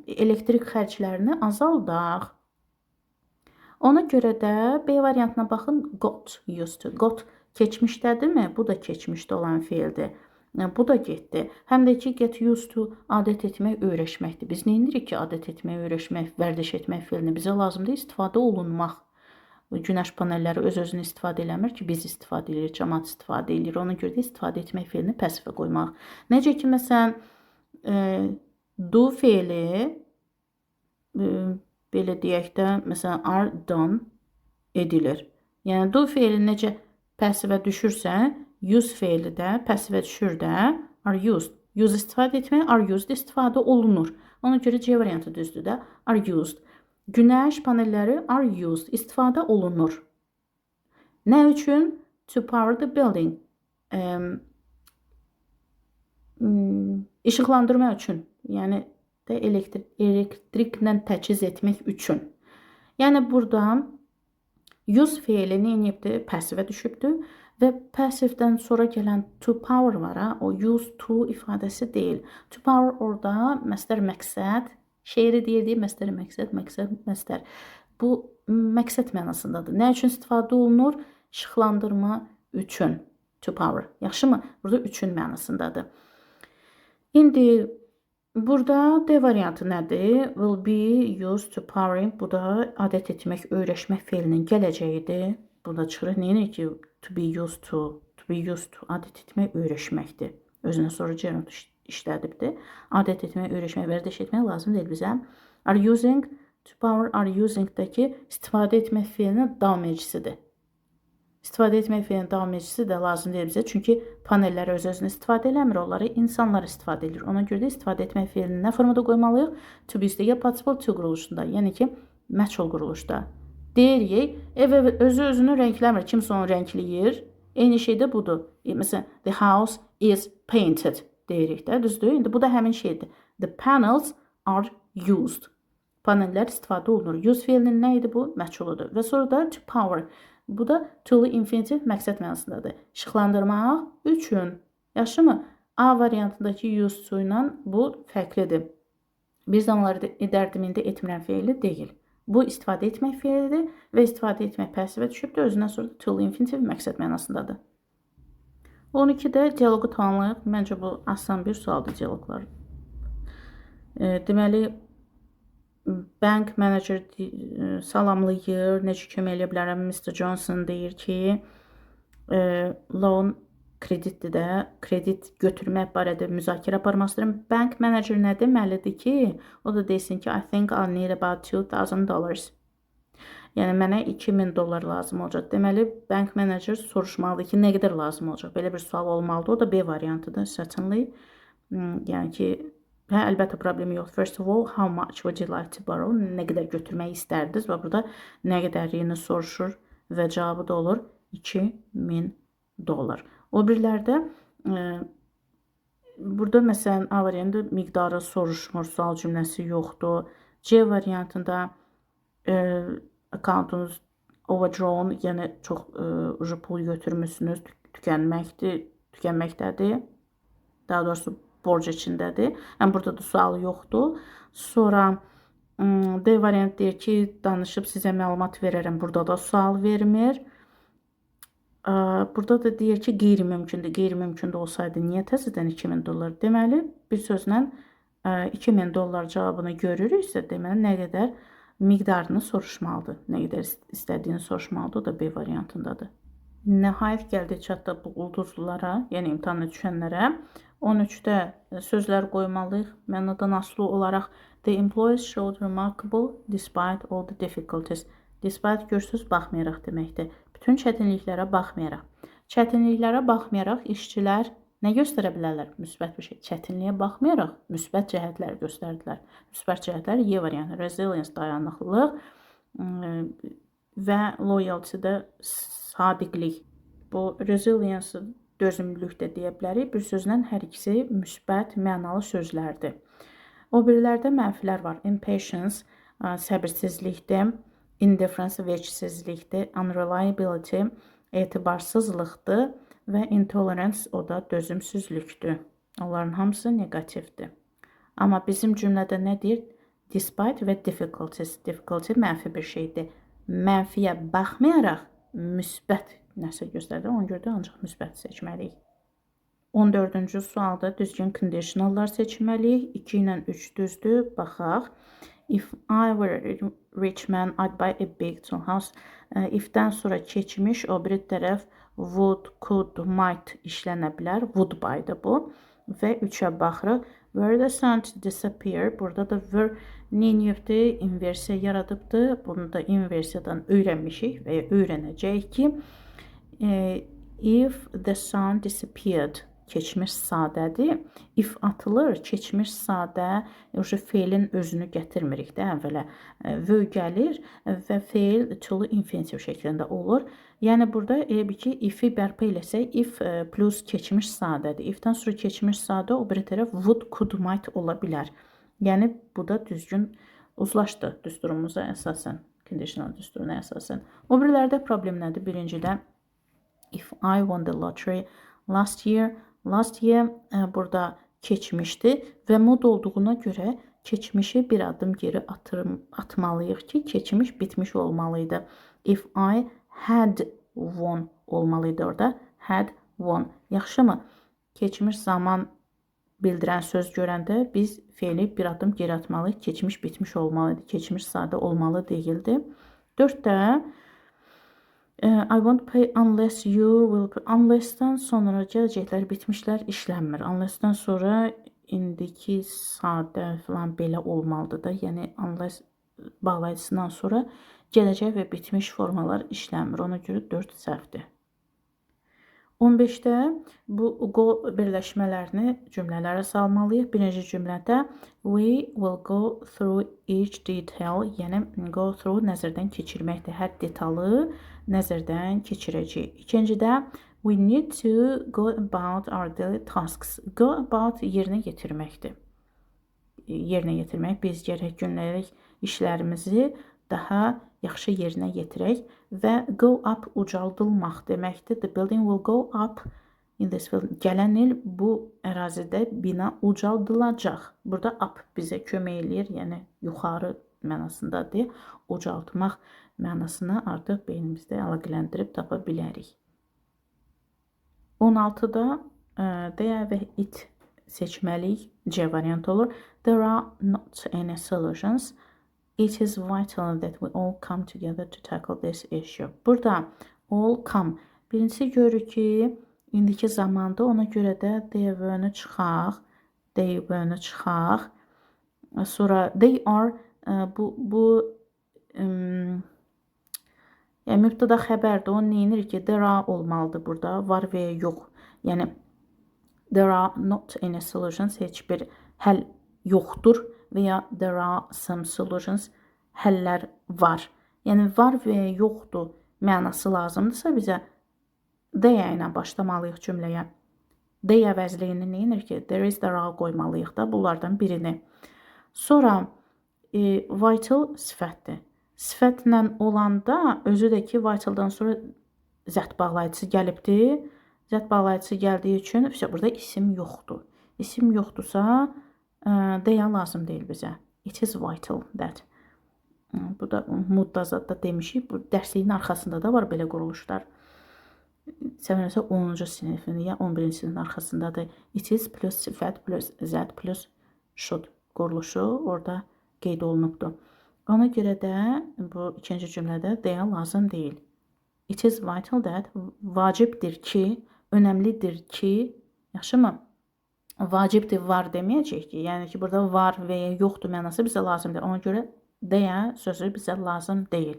elektrik xərclərini azaldaq. Ona görə də B variantına baxın, got used to. Got keçmişdədirmi? Bu da keçmişdə olan feildir. Bu da getdi. Həm də ki, get used to adət etmək, öyrəşməkdir. Biz nə edirik ki, adət etmək, öyrəşmək, vərdiş etmək feilini? Bizə lazımdır istifadə olunmaq. Günəş panelləri öz-özünü istifadə eləmir ki, biz istifadə edirik, cəmaət istifadə edir. Ona görə də istifadə etmək feilini passivə qoymaq. Necə ki, məsələn, do feili belə deyək də, məsələn, are done edilir. Yəni do feili necə passivə düşürsə, use feili də passivə düşür də, are used. Use istifadə etmək, are used istifadə olunur. Ona görə C variantı düzdür də, are used. Günəş panelləri are used, istifadə olunur. Nə üçün? To power the building. İşıqlandırmaq üçün. Yəni də elektriklə təchiz etmək üçün. Yəni burada use feili nə edibdir? Passivə düşübdür və passivdən sonra gələn to power var ha, o use to ifadəsi deyil. To power orada məstər məqsəd, şeiri deyirdi, məstər məqsəd, məqsəd, məstər. Bu məqsəd mənasındadır. Nə üçün istifadə olunur? İşıqlandırma üçün to power. Yaxşımı? Burada üçün mənasındadır. İndi burada D variantı nədir? Will be used to powering. Bu da adət etmək, öyrəşmək feilinin gələcəyidir. Burada çıxırıq. Nə ki? To be used to, to be used to adət etmək, öyrəşməkdir. Özünə sonra gerund işlədibdir. Adət etmək, öyrəşmək, vərdiş etmək lazım deyil bizə. Are using, to power are using-dəki istifadə etmək feilinin davam edicisidir. İstifadə etmək feilinin davam edicisi də lazım deyil bizə. Çünki panellər öz-özünə istifadə eləmir, onları insanlar istifadə edir. Ona görə də istifadə etmək feilini nə formada qoymalıyıq? To be üstəgəl participle to quruluşunda, yəni ki, məchul quruluşda. Deyirik, ev özü özünü rəngləmir. Kimsə onu rəngləyir. Eyni şey də budur. Məsələn, the house is painted deyirik də, düzdür? İndi bu da həmin şeydir. The panels are used. Panellər istifadə olunur. Use feilinin nə idi bu? Məchuludur. Və sonra da to power. Bu da to infinitive məqsəd mənasındadır. İşıqlandırmaq üçün. Yaxşımı? A variantındakı used to ilə bu fərqlidir. Bir zamanlar edərdim, indi etmirəm feili deyil. Bu istifadə etmək feilidir və istifadə etmək passivə düşübdür. Özündən sonra to infinitive məqsəd mənasındadır. 12-də dialoqu tamamlayaq. Məncə bu asan bir sualdır dialoqlar. Deməli, bank manager salamlayır. Necə kömək eləyə bilərəm? Mr. Johnson deyir ki, loan kreditdir də, kredit götürmək barədə müzakirə aparmaq istəyirəm. Bank manager nə deməlidir ki, o da desin ki, I think I need about $2,000. Yəni mənə 2000 dollar lazım olacaq. Deməli, bank manager soruşmalıdır ki, nə qədər lazım olacaq? Belə bir sual olmalıdır. O da B variantıdır, certainly. Yəni ki, Hə, əlbəttə problemi yoxdur. First of all, how much would you like to borrow? Nə qədər götürmək istərdiniz? Və burada nə qədərliyini soruşur və cavabı da olur 2000 dollar. O birilərdə burada məsələn A variantında miqdarı soruşmur, sual cümləsi yoxdur. C variantında accountunuz overdrawn, yəni çox pul götürmüsünüz, tükənməkdir, tükənməkdədir. Daha doğrusu borc içindədir. Yəni burada da sual yoxdur. Sonra D variantı deyir ki, danışıb sizə məlumat verərəm. Burada da sual vermir. Burada da deyir ki, qeyri-mümkündür. Qeyri-mümkün də olsaydı niyə təzədən 2000 dollar? Deməli, bir sözlə 2000 dollar cavabını görürüksə, deməli nə qədər miqdarını soruşmalıdır. Nə qədər istədiyini soruşmalıdır. O da B variantındadır. Nəhayət gəldik çatdıq bu ulduzlulara, yəni imtahana düşənlərə. 13-də sözlər qoymalıyıq. Mənadan asılı olaraq the employees showed remarkable despite all the difficulties. Despite görürsüz baxmayaraq deməkdir. Bütün çətinliklərə baxmayaraq. Çətinliklərə baxmayaraq işçilər nə göstərə bilərlər? Müsbət bir şey. Çətinliyə baxmayaraq müsbət cəhətlər göstərdilər. Müsbət cəhətlər Y variantı. Resilience, dayanıqlılıq və loyalty də sadiqlik. Bu resilience dözümlülük də deyə bilərik. Bir sözlə hər ikisi müsbət mənalı sözlərdir. O birilərdə mənfilər var. Impatience, səbirsizlikdir. Indifference, vecsizlikdir. Unreliability, etibarsızlıqdır və intolerance, o da dözümsüzlükdür. Onların hamısı neqativdir. Amma bizim cümlədə nə deyir? Despite və difficulties. Difficulty mənfi bir şeydir. Mənfiyə baxmayaraq müsbət nəsə göstərir. Ona görə də ancaq müsbət seçməliyik. 14-cü sualda düzgün conditionallar seçməliyik. 2 ilə 3 düzdür. Baxaq. If I were a rich man, I'd buy a big tall house. If-dən sonra keçmiş, o biri tərəf would, could, might işlənə bilər. Would buy-dır bu. Və 3-ə baxırıq. Were the sun to disappear. Burada da were neyniyyəbdir? İnversiya yaradıbdır. Bunu da inversiyadan öyrənmişik və ya öyrənəcəyik ki, if the sun disappeared keçmiş sadədir. If atılır, keçmiş sadə, uje feilin özünü gətirmirik də əvvələ. Were gəlir və feil to infinitiv şəklində olur. Yəni burada elə bil ki, if-i bərpa eləsək, if plus keçmiş sadədir. If-dən sonra keçmiş sadə o biri tərəf would, could, might ola bilər. Yəni bu da düzgün uzlaşdı düsturumuza əsasən, conditional düsturuna əsasən. O birilərdə problem nədir? Birincidə if I won the lottery last year. Last year burada keçmişdi və mod olduğuna görə keçmişi bir adım geri atmalıyıq ki, keçmiş bitmiş olmalıydı. If I had won olmalıydı orada. Had won. Yaxşımı? Keçmiş zaman bildirən söz görəndə biz feili bir adım geri atmalıyıq. Keçmiş bitmiş olmalıydı. Keçmiş sadə olmalı deyildi. 4-də I won't pay unless you will pay. Unless-dən sonra gələcəklər bitmişlər işlənmir. Unless-dən sonra indiki sadə falan belə olmalıdır da. Yəni unless bağlayıcısından sonra gələcək və bitmiş formalar işlənmir. Ona görə 4 səhvdir. 15-də bu go birləşmələrini cümlələrə salmalıyıq. Birinci cümlədə we will go through each detail, yəni go through nəzərdən keçirməkdir. Hər detalı nəzərdən keçirəcəyik. İkincidə we need to go about our daily tasks. Go about yerinə yetirməkdir. Yerinə yetirmək. Biz gərək günlük işlərimizi daha yaxşı yerinə yetirək və go up ucaldılmaq deməkdir. The building will go up in this field. Gələn il bu ərazidə bina ucaldılacaq. Burada up bizə kömək eləyir, yəni yuxarı mənasındadır. Ucaltmaq mənasını artıq beynimizdə əlaqələndirib tapa bilərik. 16-da there və it seçməliyik. C variantı olur. There are not any solutions. It is vital that we all come together to tackle this issue. Burada all come. Birincisi görürük ki, indiki zamanda, ona görə də they were-nü çıxaq. They were-nü çıxaq. Sonra they are bu yəni mübtəda xəbərdir. O nə edir ki, there are olmalıdır burada. Var və ya yox. Yəni there are not any solutions. Heç bir həll yoxdur və ya there are some solutions, həllər var. Yəni var və ya yoxdur mənası lazımdırsa bizə there ilə başlamalıyıq cümləyə. They əvəzliyini nə edir ki? There is, there are qoymalıyıq da bunlardan birini. Sonra vital sifətdir. Sifətlə olanda özü də ki vitaldan sonra that bağlayıcısı gəlibdi. That bağlayıcısı gəldiyi üçün burada isim yoxdur. İsim yoxdursa there lazım deyil bizə. It is vital that. Bu da mudda zadda demişik. Bu dərsliyin arxasında da var belə quruluşlar. Səhv 10-cu sinifin ya 11-ci sinifin arxasındadır. It is plus sifət plus that plus should quruluşu orada qeyd olunubdur. Ona görə də bu ikinci cümlədə there lazım deyil. It is vital that, vacibdir ki, önəmlidir ki, yaxşımı? Vacibdir var deməyəcək ki, yəni ki, burada var və ya yoxdur mənası bizə lazım deyil. Ona görə there sözü bizə lazım deyil.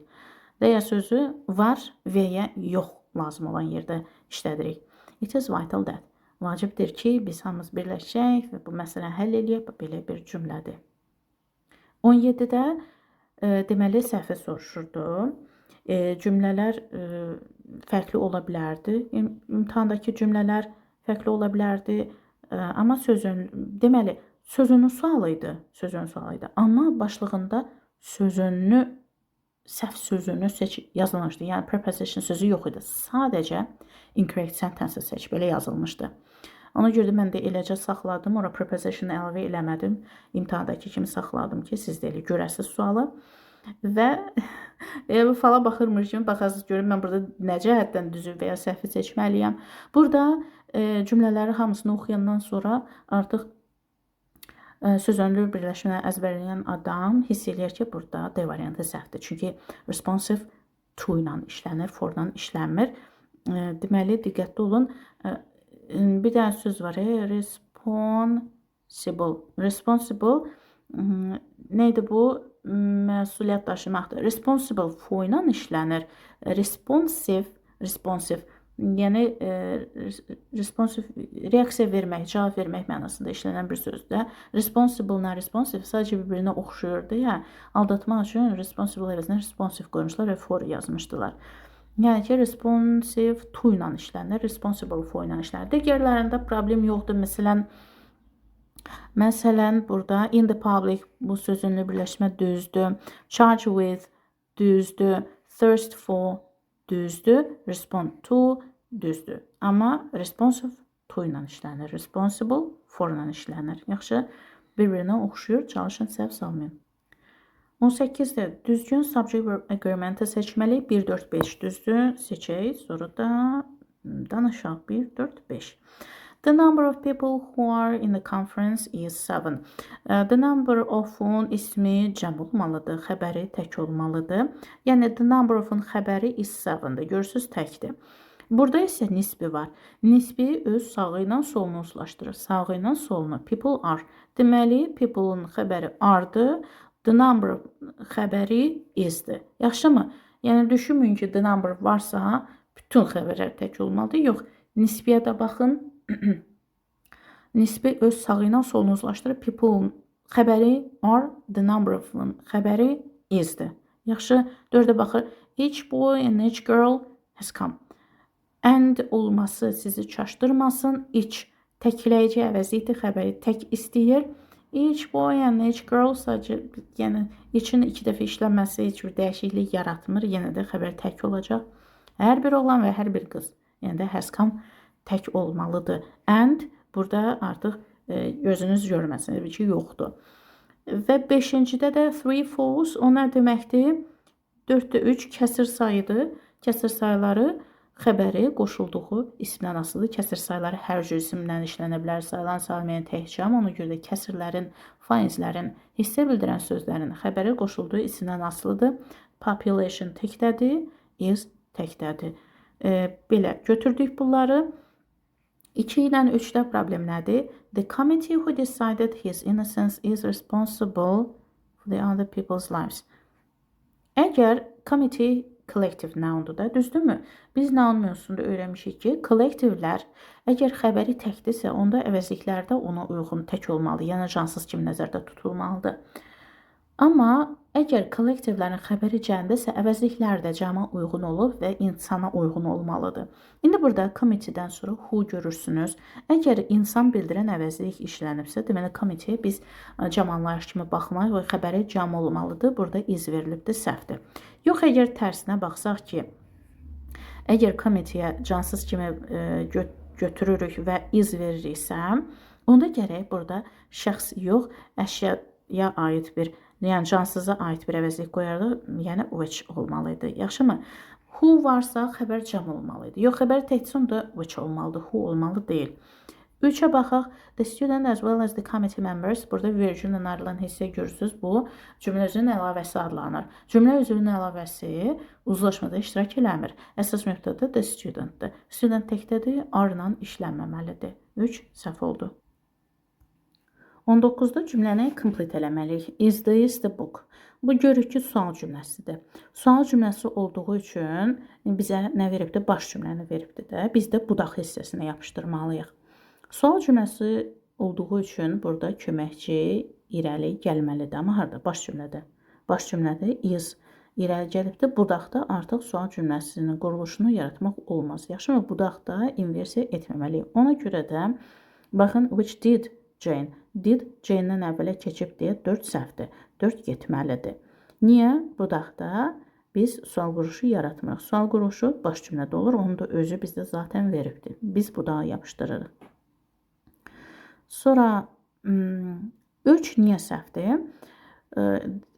There sözü var və ya yox lazım olan yerdə işlədirik. It is vital that. Vacibdir ki, biz hamımız birləşək və bu məsələni həll eləyək. Belə bir cümlədir. 17-də deməli səhvi soruşurdu. Cümlələr fərqli ola bilərdi. İmtahandakı cümlələr fərqli ola bilərdi. Amma sözün, deməli, sözünün sualı idi. Sözünün sualı idi. Amma başlığında sözünü, səhv sözünü seç yazılmışdı. Yəni preposition sözü yox idi. Sadəcə incorrect sentence seç belə yazılmışdı. Ona görə də mən də eləcə saxladım. Ora preposition əlavə eləmədim. İmtahandakı kimi saxladım ki, siz də elə görəsiniz sualı. Və bu fala baxırmış kimi baxasınız görün mən burada nə cəhətdən düzü və ya səhvi seçməliyəm. Burada cümlələri hamısını oxuyandan sonra artıq sözönlü birləşmə əzbərləyən adam hiss eləyir ki, burada D variantı səhvdir. Çünki responsive to ilə işlənir, for ilə işlənmir. Deməli, diqqətli olun. Bir dənə söz var, responsible. Responsible nə idi bu? Məsuliyyət daşımaqdır. Responsible for ilə işlənir. Responsive, responsive, yəni responsive reaksiya vermək, cavab vermək mənasında işlənən bir sözdür. Responsible ilə responsive sadəcə bir-birinə oxşuyur deyə aldatmaq üçün responsible əvəzinə responsive qoymuşlar və for yazmışdılar. Yəni ki, responsive to ilə işlənir, responsible for ilə işlənir. Digərlərində problem yoxdur. Məsələn, burada in the public bu sözünlü birləşmə düzdür. Charge with düzdür. Thirst for düzdür. Respond to düzdür. Amma responsive to ilə işlənir. Responsible for ilə işlənir. Yaxşı, bir-birinə oxşuyur. Çalışın, səhv salmayın. 18-də düzgün subject verb agreement-i seçməliyik. 1, 4, 5 düzdür. Seçək. Sonra da danışaq. 1, 4, 5. The number of people who are in the conference is 7. The number of-un ismi cəm olmalıdır, xəbəri tək olmalıdır. Yəni the number of-un xəbəri is 7-dir. Görürsüz, təkdir. Burada isə nisbi var. Nisbi öz sağı ilə solunu uzlaşdırır. Sağı ilə solunu. People are. Deməli, people-un xəbəri are-dır. The number xəbəri is-dir. Yaxşımı? Yəni düşünməyin ki, the number varsa bütün xəbərlər tək olmalıdır. Yox, nisbiyə də baxın. Nisbi öz sağı ilə solunu uzlaşdırır. People xəbəri are, the number of-un xəbəri is-dir. Yaxşı, dördə baxır. Each boy and each girl has come. And olması sizi çaşdırmasın. Each təkləyici əvəzlikdir, xəbəri tək istəyir. Each boy and each girl sadəcə, yəni each'in iki dəfə işlənməsi heç bir dəyişiklik yaratmır. Yenə də xəbər tək olacaq. Hər bir oğlan və hər bir qız. Yəni də has come tək olmalıdır. And burada artıq gözünüz görməsin, bir ki yoxdur. Və beşincidə də three fourths, o nə deməkdir? 4-də 3 kəsir sayıdır. Kəsir sayıları xəbəri qoşulduğu isimdən asılıdır. Kəsir sayıları hər cür isimdən işlənə bilər. Sayılan, sayılmayan tək cəm. Ona görə də kəsirlərin, faizlərin, hissə bildirən sözlərin xəbəri qoşulduğu isimdən asılıdır. Population təkdədir, is təkdədir. Belə götürdük bunları. 2 ilə 3-də problem nədir? The committee who decided his innocence is responsible for the other people's lives. Əgər committee collective noun-dur da, düzdürmü? Biz noun mövzusunda öyrənmişik ki, collectivelər əgər xəbəri təkdirsə, onda əvəzliklər də ona uyğun tək olmalı, yəni cansız kimi nəzərdə tutulmalıdır. Amma əgər kollektivlərin xəbəri cəmdəsə, əvəzliklər də cəma uyğun olub və insana uyğun olmalıdır. İndi burada committee-dən sonra who görürsünüz. Əgər insan bildirən əvəzlik işlənibsə, deməli committee-yə biz cəmanlayış kimi baxmalıyıq və xəbəri cəm olmalıdır. Burada iz verilibdir, səhvdir. Yox, əgər tərsinə baxsaq ki, əgər committee-yə cansız kimi götürürük və iz veririksə, onda gərək burada şəxs yox, əşyaya aid bir, yəni cansıza aid bir əvəzlik qoyardıq, yəni which olmalı idi. Yaxşımı? Who varsa xəbər cəm olmalı idi. Yox, xəbər təksə onda which olmalıdır, who olmalı deyil. 3-ə baxaq. The student as well as the committee members. Burada virgül ilə ayrılan hissə görürsünüz. Bu cümlə üzvünün əlavəsi adlanır. Cümlə üzvünün əlavəsi uzlaşmada iştirak eləmir. Əsas mübtəda the studentdir. Student təkdədir, are-la işlənməməlidir. 3 səhv oldu. 19-da cümləni complete eləməliyik. Is this the book? Bu görürük ki, sual cümləsidir. Sual cümləsi olduğu üçün bizə nə veribdir? Baş cümləni veribdir də. Biz də budaq hissəsinə yapışdırmalıyıq. Sual cümləsi olduğu üçün burada köməkçi irəli gəlməlidir. Amma harda? Baş cümlədə. Baş cümlədə is irəli gəlibdir. Budaqda artıq sual cümləsinin quruluşunu yaratmaq olmaz. Yaxşımı? Budaqda inversiya etməməliyik. Ona görə də baxın, which did Jane. Did Jane-dən əvvələ keçib deyə 4 səhvdir. 4 getməlidir. Niyə? Budaqda biz sual quruluşu yaratmırıq. Sual quruluşu baş cümlədə olur. Onu da özü bizdə zaten veribdir. Biz budağa yapışdırırıq. Sonra 3 niyə səhvdir?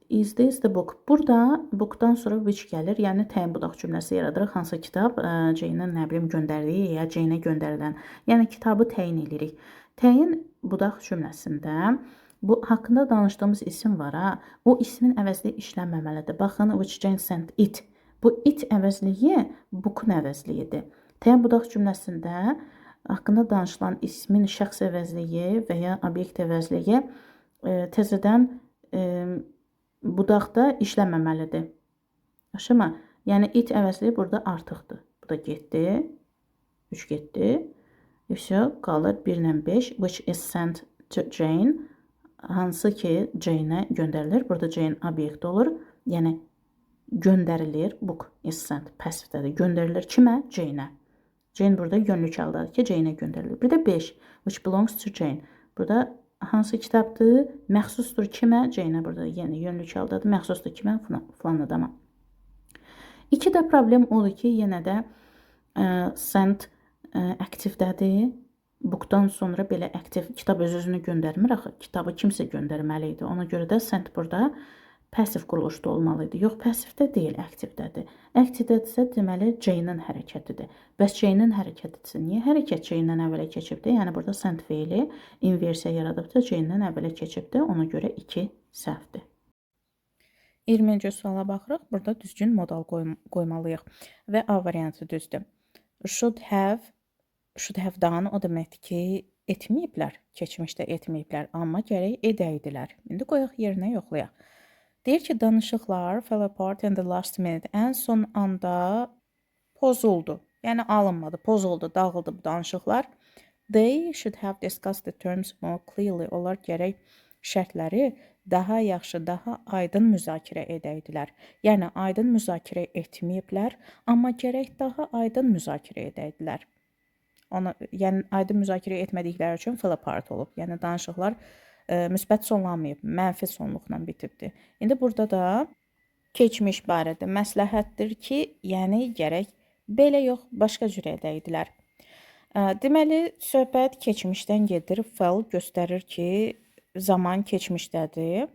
Is this the book? Burada book'dan sonra which gəlir. Yəni təyin budaq cümləsi yaradırıq. Hansı kitab? Jane-in nə bilim göndərdiyi ya Jane-ə göndərilən. Yəni kitabı təyin edirik. Təyin budaq cümləsində bu haqqında danışdığımız isim var ha. O ismin əvəzliyi işlənməməlidir. Baxın, which Jane sent it. Bu it əvəzliyi book'un əvəzliyidir. Təyin budaq cümləsində haqqında danışılan ismin şəxs əvəzliyi və ya obyekt əvəzliyi təzədən budaqda işlənməməlidir. Yaxşımı? Yəni it əvəzliyi burada artıqdır. Bu da getdi. 3 getdi. И все, qalır 1 ilə 5, which is sent to Jane. Hansı ki Jane-ə göndərilir. Burada Jane obyekt olur. Yəni göndərilir. Book is sent passivdədir. Göndərilir kimə? Jane-ə. Jane burada yönlük haldadır ki, Jane-ə göndərilir. Bir də 5, which belongs to Jane. Burada hansı kitabdır? Məxsusdur kimə? Jane-ə burada yenə yönlük haldadır. Məxsusdur kimə? Filan adama. İki də problem odur ki, yenə də sent aktivdədir. Book'dan sonra belə aktiv kitab öz-özünü göndərmir axı. Kitabı kimsə göndərməli idi. Ona görə də sent burada pasiv quruluşda olmalı idi. Yox, passivdə deyil, aktivdədir. Aktivdədirsə, deməli Jane-in hərəkətidir. Bəs Jane-in hərəkətidirsə, niyə hərəkət Jane-dən əvvələ keçibdir? Yəni burada sent feili inversiya yaradıbdır, Jane-dən əvvələ keçibdir. Ona görə 2 səhvdir. 20-ci suala baxırıq. Burada düzgün modal qoymalıyıq və A variantı düzdür. Should have done o deməkdir ki, etməyiblər, keçmişdə etməyiblər, amma gərək edəydilər. İndi qoyaq yerinə yoxlayaq. Deyir ki, danışıqlar fell apart in the last minute. Ən son anda pozuldu. Yəni alınmadı, pozuldu, dağıldı bu danışıqlar. They should have discussed the terms more clearly. Onlar gərək şərtləri daha yaxşı, daha aydın müzakirə edəydilər. Yəni aydın müzakirə etməyiblər, amma gərək daha aydın müzakirə edəydilər. Ona, yəni aydın müzakirə etmədikləri üçün fell apart olub. Yəni danışıqlar müsbət sonlanmayıb, mənfi sonluqla bitibdir. İndi burada da keçmiş barədə məsləhətdir ki, yəni gərək belə yox, başqa cür edəydilər. Deməli, söhbət keçmişdən gedir. Fell göstərir ki, zaman keçmişdədir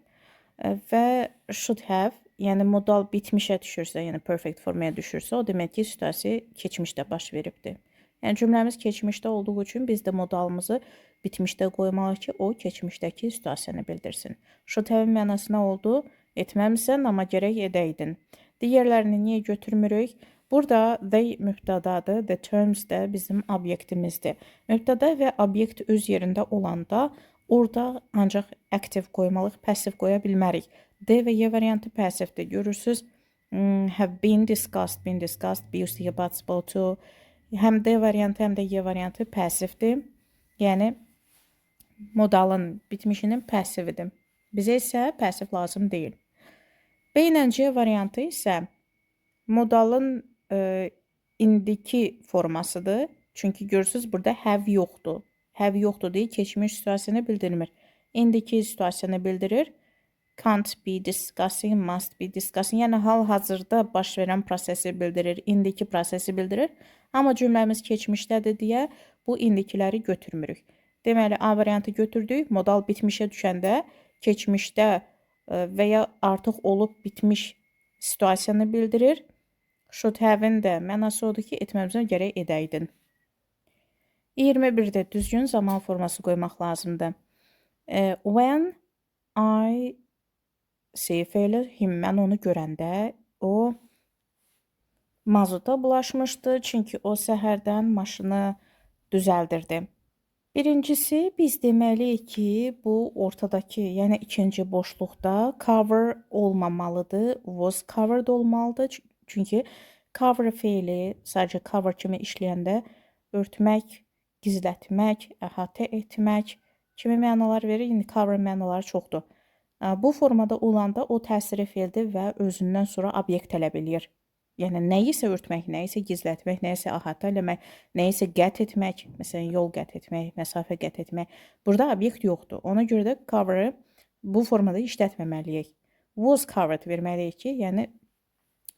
və should have, yəni modal bitmişə düşürsə, yəni perfect formaya düşürsə, o demək ki, situasiya keçmişdə baş veribdir. Yəni cümləmiz keçmişdə olduğu üçün biz də modalımızı bitmişdə qoymalıyıq ki, o keçmişdəki situasiyanı bildirsin. Should have mənası nə oldu? Etməmisən, amma gərək edəydin. Digərlərini niyə götürmürük? Burada they mübtədadır, the terms də bizim obyektimizdir. Mübtəda və obyekt öz yerində olanda orada ancaq aktiv qoymalıyıq, passiv qoya bilmərik. D və Y variantı passivdir. Görürsüz, Have been discussed, been discussed, be üstə participle to. Həm D variantı, həm də Y variantı passivdir. Yəni modalın bitmişinin passividir. Bizə isə passiv lazım deyil. B ilə C variantı isə modalın indiki formasıdır. Çünki görürsüz burada have yoxdur. Have yoxdur deyə keçmiş situasiyanı bildirmir. İndiki situasiyanı bildirir. Can't be discussing, must be discussing. Yəni hal-hazırda baş verən prosesi bildirir, indiki prosesi bildirir. Amma cümləmiz keçmişdədir deyə bu indikiləri götürmürük. Deməli A variantı götürdük. Modal bitmişə düşəndə keçmişdə və ya artıq olub bitmiş situasiyanı bildirir. Should have-in də mənası odur ki, etməmizə gərək edəydin. 21-də düzgün zaman forması qoymaq lazımdır. When I see fe'li him, mən onu görəndə o mazota bulaşmışdı. Çünki o səhərdən maşını düzəldirdi. Birincisi, biz deməliyik ki, bu ortadakı, yəni ikinci boşluqda cover olmamalıdır, was covered olmalıdır. Çünki cover feili sadəcə cover kimi işləyəndə örtmək, gizlətmək, əhatə etmək kimi mənalar verir. İndi cover mənaları çoxdur. Bu formada olanda o təsiri feildir və özündən sonra obyekt tələb eləyir. Yəni nəyisə örtmək, nəyisə gizlətmək, nəyisə əhatə eləmək, nəyisə qət etmək, məsələn, yol qət etmək, məsafə qət etmək. Burada obyekt yoxdur. Ona görə də cover'ı bu formada işlətməməliyik. Was covered verməliyik ki, yəni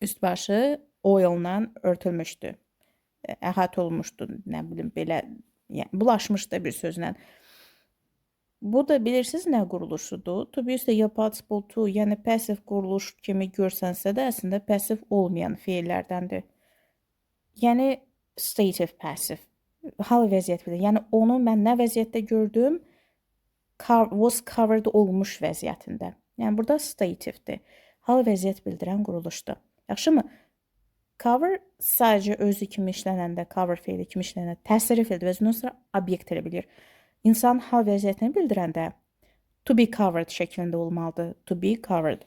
üst başı oil-la örtülmüşdü. Əhatə olunmuşdu, nə bilim belə, yəni bulaşmışdı bir sözlə. Bu da bilirsiniz nə quruluşudur? To be üstə ya participle to, yəni passive quruluş kimi görsənsə də əslində passive olmayan feillərdəndir. Yəni stative passive. Hal vəziyyət bilir. Yəni onu mən nə vəziyyətdə gördüm? Was covered olmuş vəziyyətində. Yəni burada stativedir. Hal vəziyyət bildirən quruluşdur. Yaxşımı? Cover sadəcə özü kimi işlənəndə, cover feili kimi işlənəndə təsiri feildir və özündən sonra obyekt tələb eləyir. İnsan hal vəziyyətini bildirəndə to be covered şəklində olmalıdır. To be covered.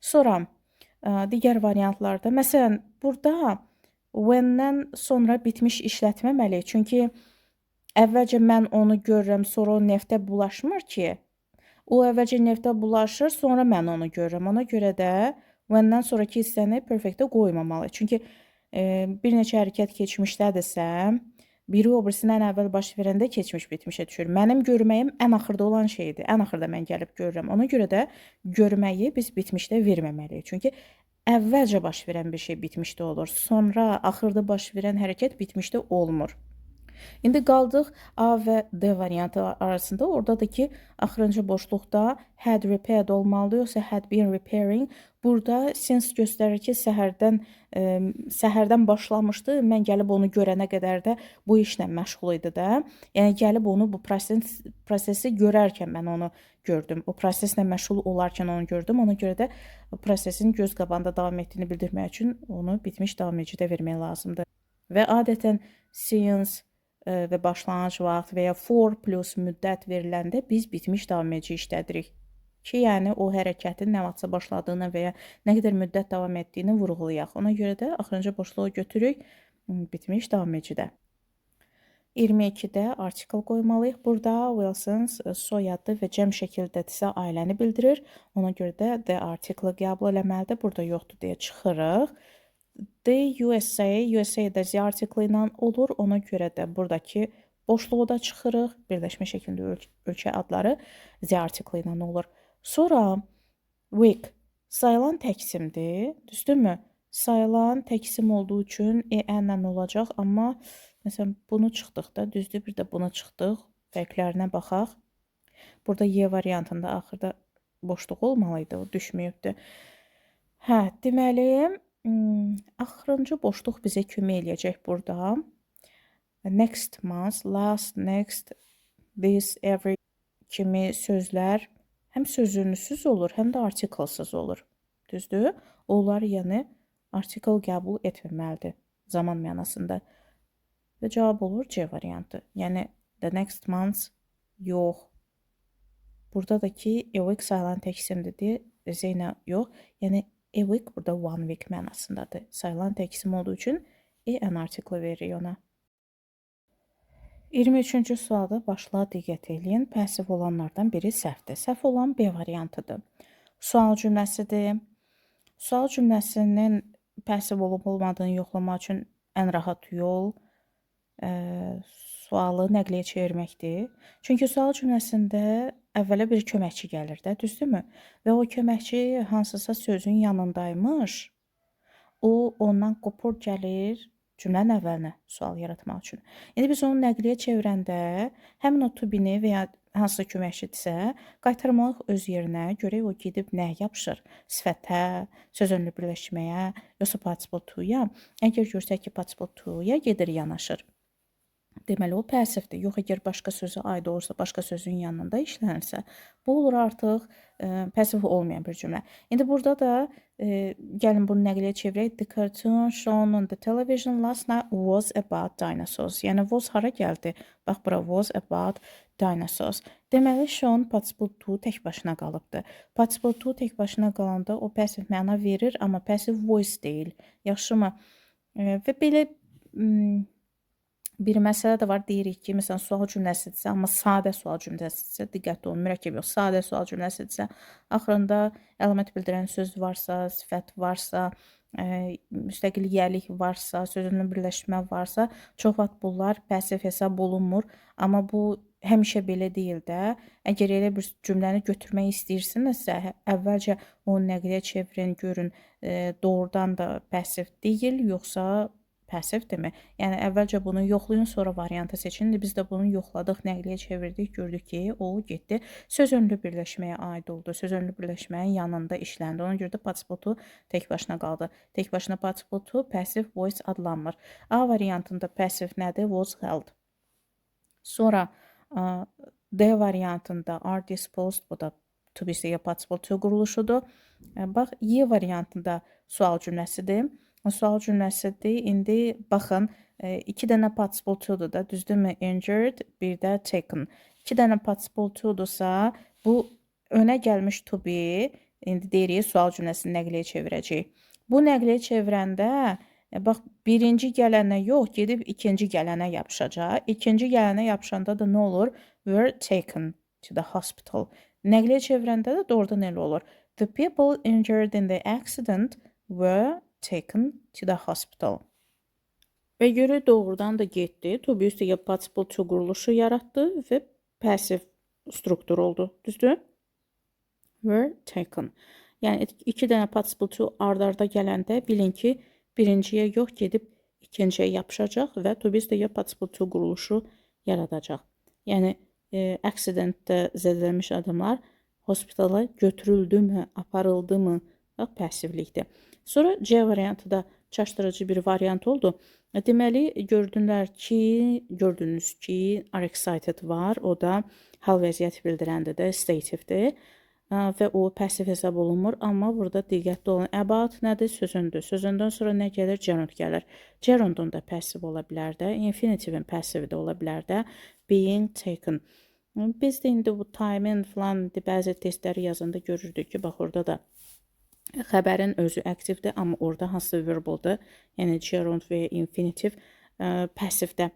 Sonra digər variantlarda, məsələn, burada when-dən sonra bitmiş işlətməməliyik. Çünki əvvəlcə mən onu görürəm, sonra o neftə bulaşmır ki. O əvvəlcə neftə bulaşır, sonra mən onu görürəm. Ona görə də when-dən sonrakı hissəni perfectə qoymamalıyıq. Çünki bir neçə hərəkət keçmişdədirsə, biri o birisindən əvvəl baş verəndə keçmiş bitmişə düşür. Mənim görməyim ən axırda olan şeydir. Ən axırda mən gəlib görürəm. Ona görə də görməyi biz bitmişdə verməməliyik. Çünki əvvəlcə baş verən bir şey bitmişdə olur. Sonra axırda baş verən hərəkət bitmişdə olmur. İndi qaldıq A və D variantı arasında. Orada da ki, axırıncı boşluqda had repaired olmalıdır, yoxsa had been repairing. Burada since göstərir ki, səhərdən başlamışdı. Mən gəlib onu görənə qədər də bu işlə məşğul idi də. Yəni gəlib onu bu prosesi görərkən mən onu gördüm. O proseslə məşğul olarkən onu gördüm. Ona görə də prosesin göz qabağında davam etdiyini bildirmək üçün onu bitmiş davam edicidə vermək lazımdır. Və adətən since və başlanğıc vaxt və ya for plus müddət veriləndə biz bitmiş davam edici işlədirik. Ki, yəni o hərəkətin nə vaxtsa başladığını və ya nə qədər müddət davam etdiyini vurğulayaq. Ona görə də axırıncı boşluğu götürürük bitmiş davam edicidə. 22-də article qoymalıyıq. Burada Wilsons soyadı və cəm şəkildədirsə ailəni bildirir. Ona görə də the article qəbul eləməlidir. Burada yoxdur deyə çıxırıq. The USA, USA-da the article ilə olur. Ona görə də buradakı boşluğu da çıxırıq. Birləşmə şəklində ölkə adları the article ilə olur. Sonra week sayılan təksimdir. Düzdürmü? Sayılan təksim olduğu üçün en ilə olacaq, amma məsələn bunu çıxdıq da, düzdür, bir də bunu çıxdıq. Fərqlərinə baxaq. Burada Y variantında axırda boşluq olmalıydı, o düşməyibdir. Hə, deməli, axırıncı boşluq bizə kömək eləyəcək burada. Next month, last, next, this, every kimi sözlər həm sözünüsüz olur, həm də articlesız olur. Düzdür? Onlar yəni article qəbul etməməlidir zaman mənasında. Və cavab olur C variantı. Yəni the next month yox. Burada da ki, a week sayılan təksimdir deyə Z ilə yox. Yəni A week burada one week mənasındadır. Sayılan təqsim olduğu üçün an artiklı veririk ona. 23-cü sualda başlığa diqqət eləyin. Passiv olanlardan biri səhvdir. Səhv olan B variantıdır. Sual cümləsidir. Sual cümləsinin passiv olub olmadığını yoxlamaq üçün ən rahat yol sualı nəqliyə çevirməkdir. Çünki sual cümləsində əvvələ bir köməkçi gəlir də, düzdürmü? Və o köməkçi hansısa sözün yanındaymış, o ondan qopur gəlir cümlənin əvvəlinə sual yaratmaq üçün. İndi biz onu nəqliyə çevirəndə həmin o to be-ni və ya hansısa köməkçidirsə, qaytarmalıyıq öz yerinə, görək o gedib nəyə yapışır? Sifətə, söz önlü birləşməyə, yoxsa participle to-ya? Əgər görsək ki, participle to-ya gedir, yanaşır. Deməli, o passivdir. Yox, əgər başqa sözə aid olursa, başqa sözün yanında işlənirsə, bu olur artıq passiv olmayan bir cümlə. İndi burada da gəlin bunu nəqliyə çevirək. The cartoon shown on the television last night was about dinosaurs. Yəni, was hara gəldi? Bax, bura was about dinosaurs. Deməli, shown participle to tək başına qalıbdır. Participle to tək başına qalanda o passiv məna verir, amma passive voice deyil. Yaxşımı? Və belə bir məsələ də var. Deyirik ki, məsələn, sual cümləsidirsə, amma sadə sual cümləsidirsə, diqqətli olun, mürəkkəb yox, sadə sual cümləsidirsə, axırında əlamət bildirən söz varsa, sifət varsa, müstəqil yiyəlik varsa, sözünün birləşmə varsa, çox vaxt bunlar passiv hesab olunmur. Amma bu həmişə belə deyil də. Əgər elə bir cümləni götürmək istəyirsinizsə, əvvəlcə onu nəqliyə çevirin, görün, doğrudan da passiv deyil, yoxsa passivdirmi? Yəni əvvəlcə bunu yoxlayın, sonra variantı seçin. İndi biz də bunu yoxladıq, nəqliyə çevirdik, gördük ki, o getdi. Söz önlü birləşməyə aid oldu. Söz önlü birləşməyin yanında işləndi. Ona görə də participle to tək başına qaldı. Tək başına participle to passive voice adlanmır. A variantında passive nədir? Was held. Sonra D variantında are disposed, bu da to be üstəgəl participle to quruluşudur. Bax, Y variantında sual cümləsidir. Sual cümləsidir. İndi baxın, iki dənə participle to-dur da, düzdürmü? Injured, bir də taken. İki dənə participle to-dursa, bu önə gəlmiş to be, indi deyirik, sual cümləsini nəqliyə çevirəcəyik. Bu nəqliyə çevirəndə, bax, birinci gələnə yox, gedib ikinci gələnə yapışacaq. İkinci gələnə yapışanda da nə olur? Were taken to the hospital. Nəqliyə çevirəndə də doğrudan elə olur. The people injured in the accident were taken to the hospital. Və görək doğrudan da getdi. To be üstəgəl participle to quruluşu yaratdı və passive struktur oldu. Düzdür? Were taken. Yəni iki dənə participle to ard-arda gələndə bilin ki, birinciyə yox, gedib ikinciyə yapışacaq və to be üstəgəl participle to quruluşu yaradacaq. Yəni accidentdə zədələnmiş adamlar hospitala götürüldü mü, aparıldı mı? Bax, passivlikdir. Sonra C variantı da çaşdırıcı bir variant oldu. Deməli, gördünüz ki, are excited var. O da hal vəziyyət bildirəndə də stativdir. Və o passiv hesab olunmur. Amma burada diqqətli olun. About nədir? Sözündür. Sözündən sonra nə gəlir? Gerund gəlir. Gerundun da passiv ola bilər də. Infinitivin passivi də ola bilər də. Being taken. Biz də indi bu time-in falan bəzi testləri yazanda görürdük ki, bax orada da xəbərin özü aktivdir, amma orada hansı verbaldır, yəni gerund və infinitiv passivdə,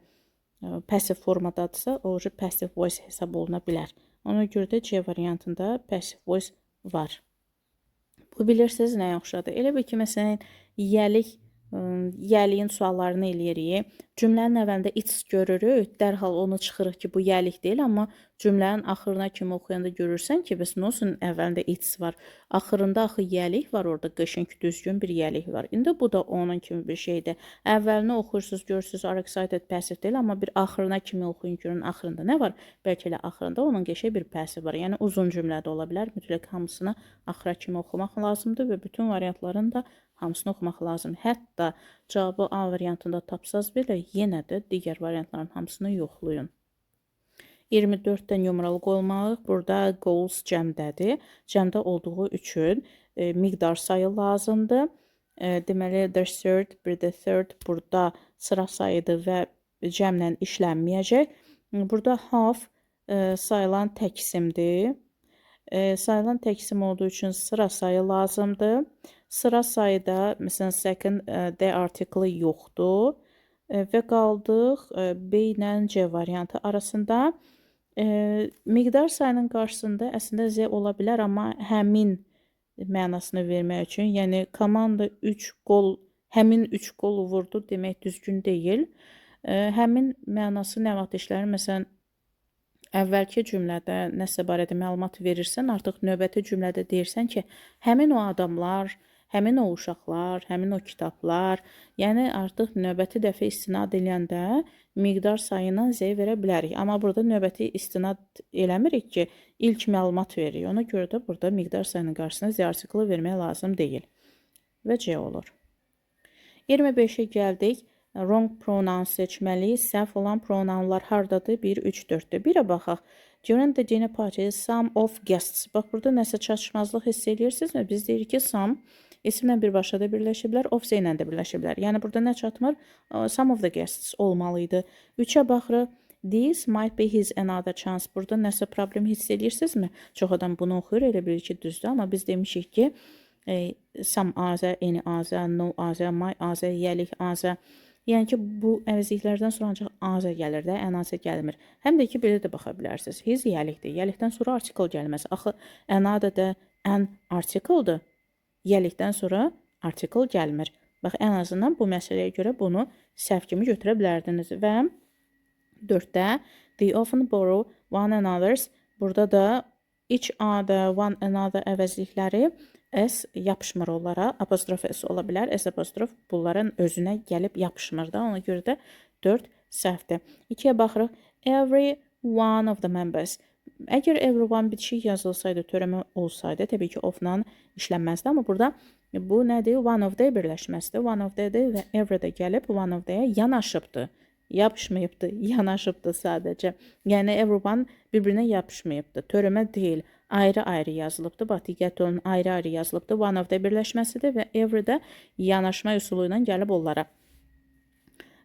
passiv formadadırsa, o passive voice hesab oluna bilər. Ona görə də C variantında passive voice var. Bu bilirsiniz nəyə oxşadı? Elə bil ki, məsələn, yiyəliyin suallarını eləyirik. Cümlənin əvvəlində it's görürük, dərhal onu çıxırıq ki, bu yiyəlik deyil, amma cümlənin axırına kimi oxuyanda görürsən ki, bəs nə olsun əvvəlində it's var. Axırında axı yiyəlik var orada, qəşəng düzgün bir yiyəlik var. İndi bu da onun kimi bir şeydir. Əvvəlini oxuyursunuz, görürsünüz, are excited passive deyil, amma bir axırına kimi oxuyun, görün axırında nə var? Bəlkə elə axırında onun qəşəng bir passive var. Yəni uzun cümlə də ola bilər. Mütləq hamısını axıra kimi oxumaq lazımdır və bütün variantların da hamısını oxumaq lazımdır. Hətta cavabı A variantında tapsaz belə, yenə də digər variantların hamısını yoxlayın. 24-də numeral qoymalıyıq. Burada goals cəmdədir. Cəmdə olduğu üçün miqdar sayı lazımdır. Deməli, the third, bir də third burada sıra sayıdır və cəmlə işlənməyəcək. Burada half sayılan təqsimdir. Sayılan təqsim olduğu üçün sıra sayı lazımdır. Sıra sayıda, məsələn, second D artiklı yoxdur. Və qaldıq B ilə C variantı arasında. Miqdar sayının qarşısında əslində Z ola bilər, amma həmin mənasını vermək üçün, yəni komanda 3 qol, həmin 3 qol vurdu demək düzgün deyil. Həmin mənası nə vaxt işlənir? Məsələn, əvvəlki cümlədə nəsə barədə məlumat verirsən, artıq növbəti cümlədə deyirsən ki, həmin o adamlar, həmin o uşaqlar, həmin o kitablar, yəni artıq növbəti dəfə istinad eləyəndə miqdar sayından Z verə bilərik. Amma burada növbəti istinad eləmirik ki, ilk məlumat veririk. Ona görə də burada miqdar sayının qarşısına Z artiklı vermək lazım deyil. Və C olur. 25-ə gəldik. Wrong pronoun seçməliyik. Səhv olan pronounlar hardadır? 1, 3, 4-dür. 1-ə baxaq. During the dinner party, some of guests. Bax, burada nəsə çatışmazlıq hiss eləyirsinizmi? Biz deyirik ki, some isimlə birbaşa da birləşə bilər, of ilə də birləşə bilər. Yəni, burada nə çatmır? Some of the guests olmalı idi. 3-ə baxırıq. This might be his another chance. Burada nəsə problem hiss eləyirsinizmi? Çox adam bunu oxuyur, elə bilir ki, düzdür. Amma biz demişik ki, some other, any other, no other, my other, yəlik other. Yəni ki, bu əvəzliklərdən sonra ancaq other gəlir də, another gəlmir. Həm də ki, belə də baxa bilərsiniz. His yəlikdir. Yəlikdən sonra article gəlməz. Axı, another da an articledır. Yəlikdən sonra article gəlmir. Bax, ən azından bu məsələyə görə bunu səhv kimi götürə bilərdiniz. Və 4-də they often borrow one another's. Burada da each other, one another əvəzlikləri S yapışmır onlara. Apostrof S ola bilər. S apostrof bunların özünə gəlib yapışmır da. Ona görə də 4 səhvdir. 2-yə baxırıq. Every one of the members. Əgər everyone bitişik yazılsaydı, törəmə olsaydı, təbii ki, of-la işlənməzdi. Amma burada bu nədir? One of the birləşməsidir. One of the-dir və every də gəlib one of the-yə yanaşıbdır. Yapışmayıbdır, yanaşıbdır sadəcə. Yəni everyone bir-birinə yapışmayıbdır. Törəmə deyil, ayrı-ayrı yazılıbdır. Bax, diqqət olun, ayrı-ayrı yazılıbdır. One of the birləşməsidir və every də yanaşma üsulu ilə gəlib onlara.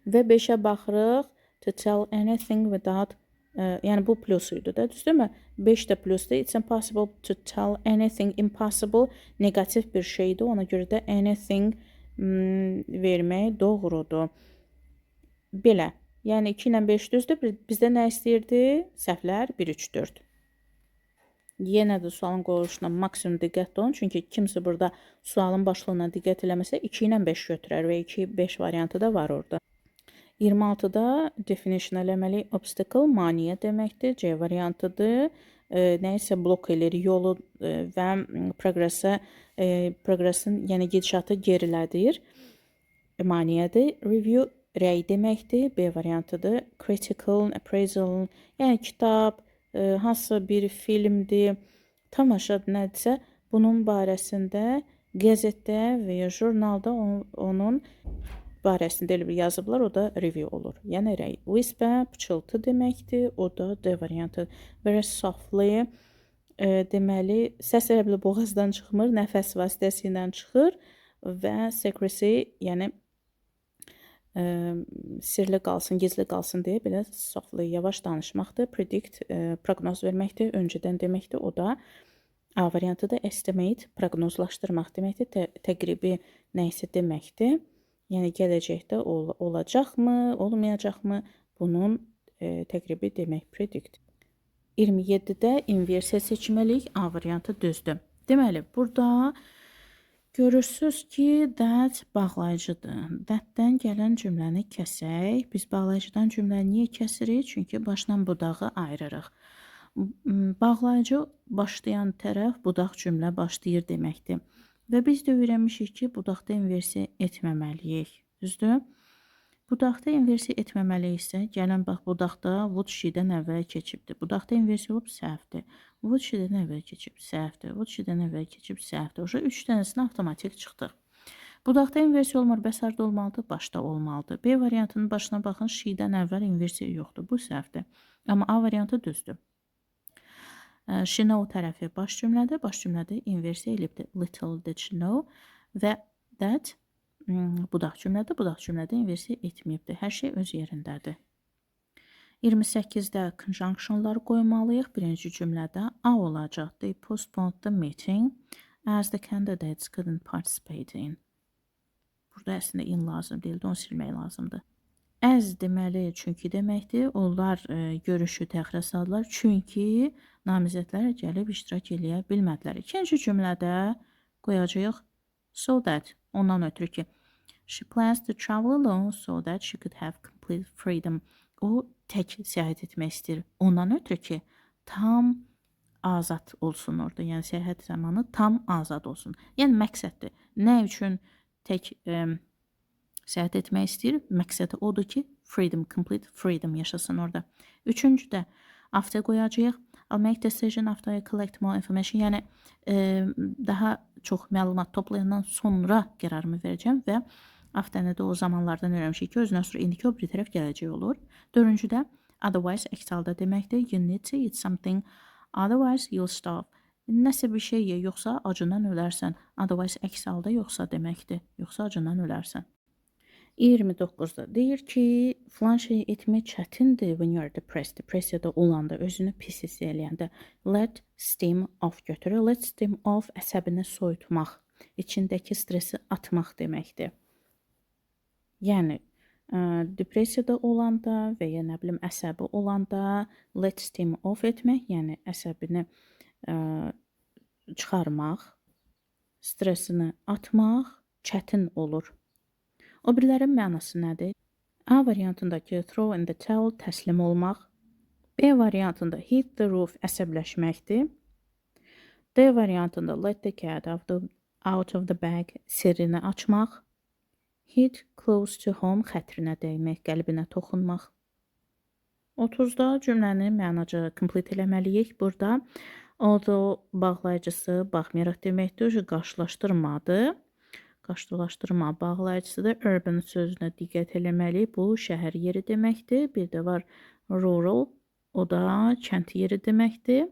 Və 5-ə baxırıq. To tell anything without, yəni bu plus idi da, düzdürmü? 5 də plusdur. It's impossible to tell anything. Impossible neqativ bir şeydir. Ona görə də anything vermək doğrudur. Belə. Yəni 2 ilə 5 düzdür. Bizdə nə istəyirdi? Səhvlər 1, 3, 4. Yenə də sualın qoyuluşuna maksimum diqqətli olun. Çünki kimsə burada sualın başlığına diqqət eləməsə 2 ilə 5 götürər və 2, 5 variantı da var orada. 26-da definition eləməliyik. Obstacle maneə deməkdir. C variantıdır. Nəyisə blok eləyir yolu və progressə, progresin, yəni gedişatı gerilədir. Maneədir. Review rəy deməkdir. B variantıdır. Critical, appraisal, yəni kitab, hansısa bir filmdir, tamaşadır, nədirsə, bunun barəsində qəzetdə və ya jurnalda onun barəsində elə bir yazıblar, o da review olur. Yəni rəy. Whisper pıçıltı deməkdir, o da D variantı. Very softly, deməli, səs elə belə boğazdan çıxmır, nəfəs vasitəsilə çıxır və secrecy, yəni sirli qalsın, gizli qalsın deyə belə softly, yavaş danışmaqdır. Predict, proqnoz verməkdir, öncədən deməkdir. O da A variantıdır. Estimate, proqnozlaşdırmaq deməkdir. Təqribi nə isə deməkdir. Yəni gələcəkdə olacaqmı, olmayacaqmı? Bunun təqribi demək, predict. 27-də inversiya seçməliyik. A variantı düzdür. Deməli, burada görürsünüz ki, that bağlayıcıdır. That-dən gələn cümləni kəsək. Biz bağlayıcıdan cümləni niyə kəsirik? Çünki başla budağı ayırırıq. Bağlayıcı başlayan tərəf budaq cümlə başlayır deməkdir. Və biz də öyrənmişik ki, budaqda inversiya etməməliyik. Düzdür? Budaqda inversiya etməməliyiksə, gəlin bax, budaqda would she-dən əvvəl keçibdir. Budaqda inversiya olub səhvdir. Would she-dən əvvəl keçib səhvdir. Would she-dən əvvəl keçib səhvdir. Uşaq 3 dənəsini avtomatik çıxdıq. Budaqda inversiya olmur, bəs harda olmalıdır? Başda olmalıdır. B variantının başına baxın, she-dən əvvəl inversiya yoxdur. Bu səhvdir. Amma A variantı düzdür. She know tərəfi baş cümlədir. Baş cümlədə inversiya elibdir. Little did she know və that budaq cümlədir. Budaq cümlədə inversiya etməyibdir. Hər şey öz yerindədir. 28-də conjunctionlar qoymalıyıq. Birinci cümlədə A olacaq. They postponed the meeting. As the candidates couldn't participate in. Burada əslində in lazım deyildi, onu silmək lazımdır. As deməli çünki deməkdir. Onlar görüşü təxirə saldılar. Çünki namizədlər gəlib iştirak eləyə bilmədilər. İkinci cümlədə qoyacağıq so that, ondan ötürü ki, she plans to travel alone so that she could have complete freedom. O tək səyahət etmək istəyir. Ondan ötürü ki, tam azad olsun orada. Yəni səyahət zamanı tam azad olsun. Yəni məqsəddir. Nə üçün tək səyahət etmək istəyir? Məqsədi odur ki, freedom, complete freedom yaşasın orada. Üçüncü də after qoyacağıq. I'll make decision after I collect more information. Yəni daha çox məlumat toplayandan sonra qərarımı verəcəm və after-ni də o zamanlardan öyrənmişik ki, özündən sonra indiki, o biri tərəf gələcək olur. Dördüncü də otherwise əks halda deməkdir. You need to eat something, otherwise you'll starve. Nəsə bir şey ye, yoxsa acından ölərsən. Otherwise əks halda, yoxsa deməkdir. Yoxsa acından ölərsən. 29-da deyir ki, filan şey etmək çətindir when you are depressed. Depressiyada olanda, özünü pis hiss eləyəndə let steam off götürür. Let steam off əsəbini soyutmaq, içindəki stresi atmaq deməkdir. Yəni depressiyada olanda və ya nə bilim əsəbi olanda let steam off etmək, yəni əsəbini çıxarmaq, stressini atmaq çətin olur. O birilərin mənası nədir? A variantındakı throw in the towel təslim olmaq. B variantında hit the roof əsəbləşməkdir. D variantında let the cat out of the bag sirrini açmaq. Hit close to home xətrinə dəymək, qəlbinə toxunmaq. 30-da cümləni mənaca complete eləməliyik. Burada although bağlayıcısı baxmayaraq deməkdir, qarşılaşdırmadır. Qarşılaşdırma bağlayıcısıdır. Urban sözünə diqqət eləməliyik. Bu şəhər yeri deməkdir. Bir də var rural, o da kənd yeri deməkdir.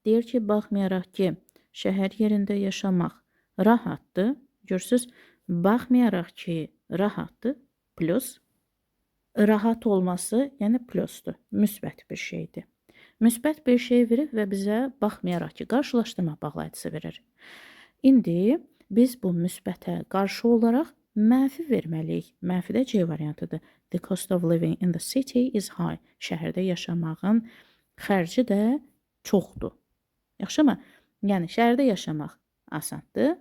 Deyir ki, baxmayaraq ki, şəhər yerində yaşamaq rahatdır. Görürsüz, baxmayaraq ki, rahatdır, plus rahat olması, yəni plusdur, müsbət bir şeydir. Müsbət bir şey verir və bizə baxmayaraq ki, qarşılaşdırma bağlayıcısı verir. İndi biz bu müsbətə qarşı olaraq mənfi verməliyik. Mənfi də C variantıdır. The cost of living in the city is high. Şəhərdə yaşamağın xərci də çoxdur. Yaxşımı? Yəni şəhərdə yaşamaq asandır.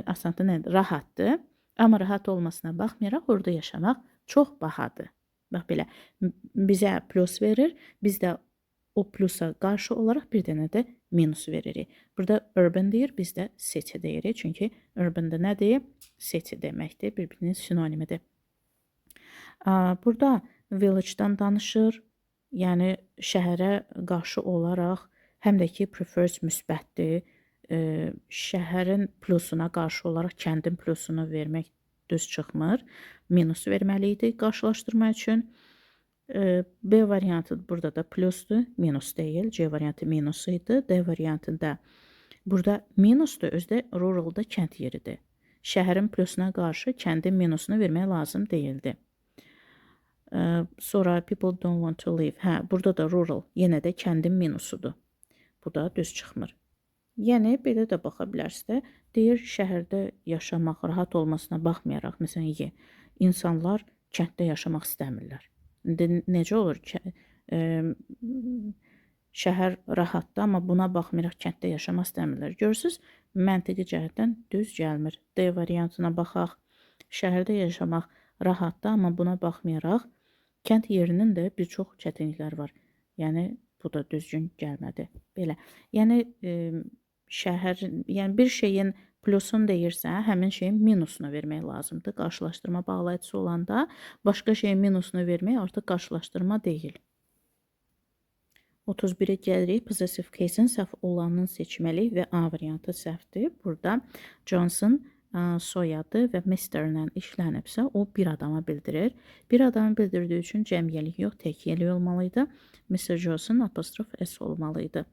Asandır nədir? Rahatdır. Amma rahat olmasına baxmayaraq orada yaşamaq çox bahadır. Bax belə bizə plus verir. Biz də o plusa qarşı olaraq bir dənə də minus veririk. Burada urban deyir, biz də city deyirik. Çünki urban da nədir? City deməkdir, bir-birinin sinonimidir. Burada village-dan danışır. Yəni şəhərə qarşı olaraq həm də ki prefers müsbətdir. Şəhərin plusuna qarşı olaraq kəndin plusunu vermək düz çıxmır. Minus verməli idik qarşılaşdırma üçün. B variantı burada da plusdur, minus deyil. C variantı minus idi. D variantında burada minusdur, özü də ruralda kənd yeridir. Şəhərin plusuna qarşı kəndin minusunu vermək lazım deyildi. Sonra people don't want to live. Hə, burada da rural yenə də kəndin minusudur. Bu da düz çıxmır. Yəni belə də baxa bilərsiniz də. Deyir şəhərdə yaşamaq rahat olmasına baxmayaraq, məsələn, insanlar kənddə yaşamaq istəmirlər. İndi necə olur ki, şəhər rahatdır, amma buna baxmayaraq kənddə yaşamaq istəmirlər. Görürsüz, məntiqi cəhətdən düz gəlmir. D variantına baxaq. Şəhərdə yaşamaq rahatdır, amma buna baxmayaraq kənd yerinin də bir çox çətinlikləri var. Yəni bu da düzgün gəlmədi. Belə. Yəni şəhər, yəni bir şeyin plusunu deyirsə, həmin şeyin minusunu vermək lazımdır. Qarşılaşdırma bağlayıcısı olanda başqa şeyin minusunu vermək artıq qarşılaşdırma deyil. 31-ə gəlirik. Possessive case-in səhv olanını seçməliyik və A variantı səhvdir. Burada Johnson soyadı və Mr. ilə işlənibsə, o bir adama bildirir. Bir adamı bildirdiyi üçün cəmiyyəlik yox, təkiyyəlik olmalı idi. Mr. Johnson apostrof S olmalı idi.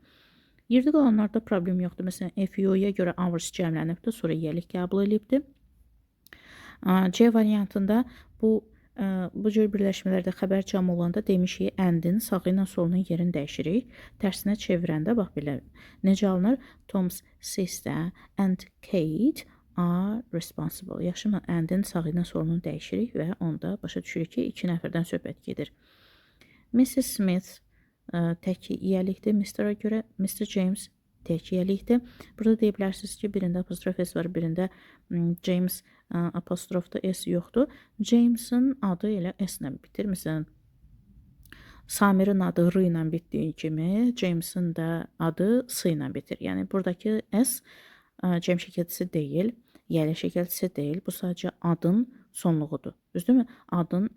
Yerdə qalanlarda problem yoxdur. Məsələn, FU-ya görə ours cəmlənibdir, sonra yiyəlik qəbul edibdir. C variantında bu Bu cür birləşmələrdə xəbər cəm olanda demişik, and-in sağı ilə solunun yerini dəyişirik. Tərsinə çevirəndə bax belə necə alınır? Tom's sister and Kate are responsible. Yaxşımı? And-in sağı ilə solunu dəyişirik və onda başa düşürük ki, iki nəfərdən söhbət gedir. Mrs. Smith tək yiyəlikdir Mr-a görə, Mr. James tək yiyəlikdir. Burada deyə bilərsiniz ki, birində apostrof S var, birində James apostrofda S yoxdur. Jamesin adı elə S ilə bitir. Məsələn, Samirin adı R ilə bitdiyi kimi, Jamesin də adı S ilə bitir. Yəni buradakı S cəm şəkilçisi deyil, yiyəlik şəkilçisi deyil. Bu sadəcə adın sonluğudur. Düzdürmü? Adın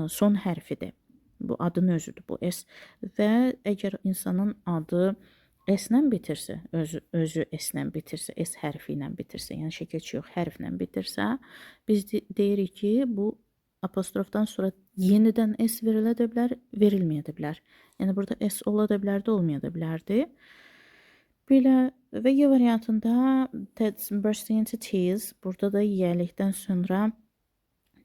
son hərfidir. Bu adın özüdür, bu S. Və əgər insanın adı S-lə bitirsə, özü S-lə bitirsə, S hərfi ilə bitirsə, yəni şəkilçi yox, hərflə bitirsə, biz deyirik ki, bu apostrofdan sonra yenidən S verilə də bilər, verilməyə də bilər. Yəni burada S ola da bilərdi, olmaya da bilərdi. Belə və Y variantında Ted's bursting into tears. Burada da yiyəlikdən sonra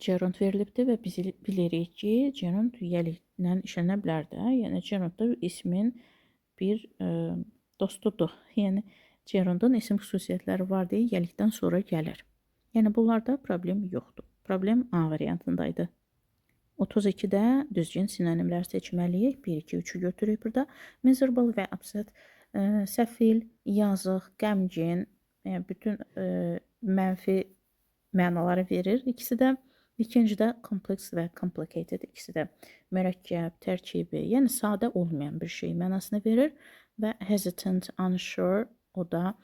gerund verilibdir və biz bilirik ki, gerund yiyəliklə işlənə bilər də. Yəni gerund da ismin bir dostudur. Yəni gerundun isim xüsusiyyətləri var deyə yiyəlikdən sonra gəlir. Yəni bunlarda problem yoxdur. Problem A variantındaydı. 32-də düzgün sinonimlər seçməliyik. 1, 2, 3-ü götürürük burada. Miserable və upset, səfil, yazıq, qəmgin, yəni bütün mənfi mənaları verir ikisi də. İkinci də complex və complicated, ikisi də mürəkkəb, tərkibi, yəni sadə olmayan bir şey mənasını verir və hesitant, unsure, o da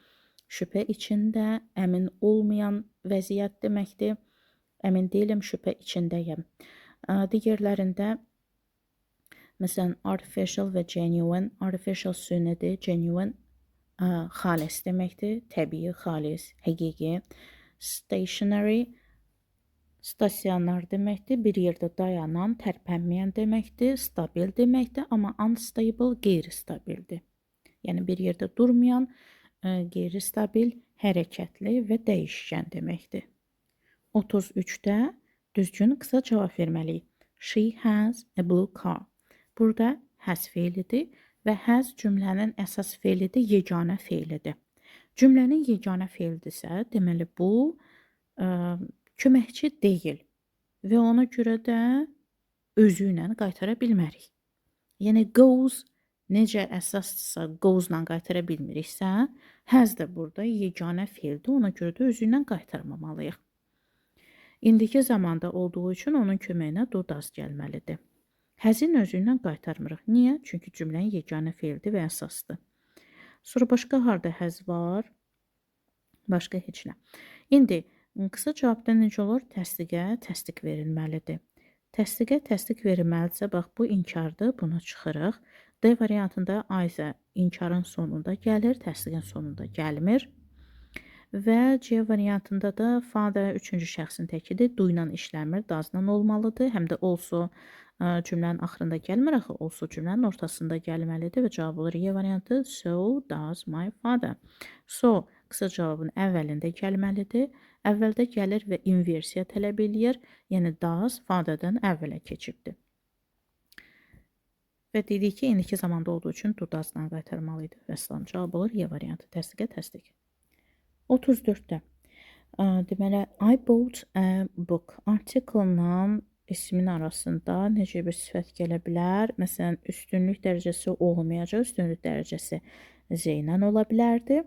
şübhə içində, əmin olmayan vəziyyət deməkdir. Əmin deyiləm, şübhə içindəyəm. Digərlərində məsələn artificial və genuine, artificial sünidir, genuine xalis deməkdir, təbii, xalis, həqiqi. Stationary stasionar deməkdir, bir yerdə dayanan, tərpənməyən deməkdir, stabil deməkdir, amma unstable qeyri-stabildir. Yəni bir yerdə durmayan, qeyri-stabil, hərəkətli və dəyişkən deməkdir. 33-də düzgün qısa cavab verməliyik. She has a blue car. Burada has feilidir və has cümlənin əsas feilidir, yeganə feilidir. Cümlənin yeganə feilidirsə, deməli bu köməkçi deyil və ona görə də özü ilə qaytara bilmərik. Yəni goes necə əsasdırsa goes-la qaytara bilmiriksə, has də burada yeganə feildir, ona görə də özü ilə qaytarmamalıyıq. İndiki zamanda olduğu üçün onun köməyinə do, does gəlməlidir. Has-in özü ilə qaytarmırıq. Niyə? Çünki cümlənin yeganə feildir və əsasdır. Sonra başqa harda has var? Başqa heç nə. İndi qısa cavabda necə olur? Təsdiqə təsdiq verilməlidir. Təsdiqə təsdiq verilməlidirsə, bax bu inkardır, buna çıxırıq. D variantında either inkarın sonunda gəlir, təsdiqin sonunda gəlmir. Və C variantında da father üçüncü şəxsin təkidir, do ilə işləmir, does-la olmalıdır. Həm də also cümlənin axırında gəlmir, axı also cümlənin ortasında gəlməlidir və cavab olur E variantı so does my father. So qısa cavabın əvvəlində gəlməlidir. Əvvəldə gəlir və inversiya tələb eləyir. Yəni does father'dan əvvələ keçibdir. Və dedik ki, indiki zamanda olduğu üçün do, does-la qaytarmalı idi. Vəssalam, cavab olur E variantı. Təsdiqə təsdiq. 34-də. Deməli, I bought a book. Article-la ismin arasında necə bir sifət gələ bilər? Məsələn, üstünlük dərəcəsi olmayacaq. Üstünlük dərəcəsi the ilə ola bilərdi.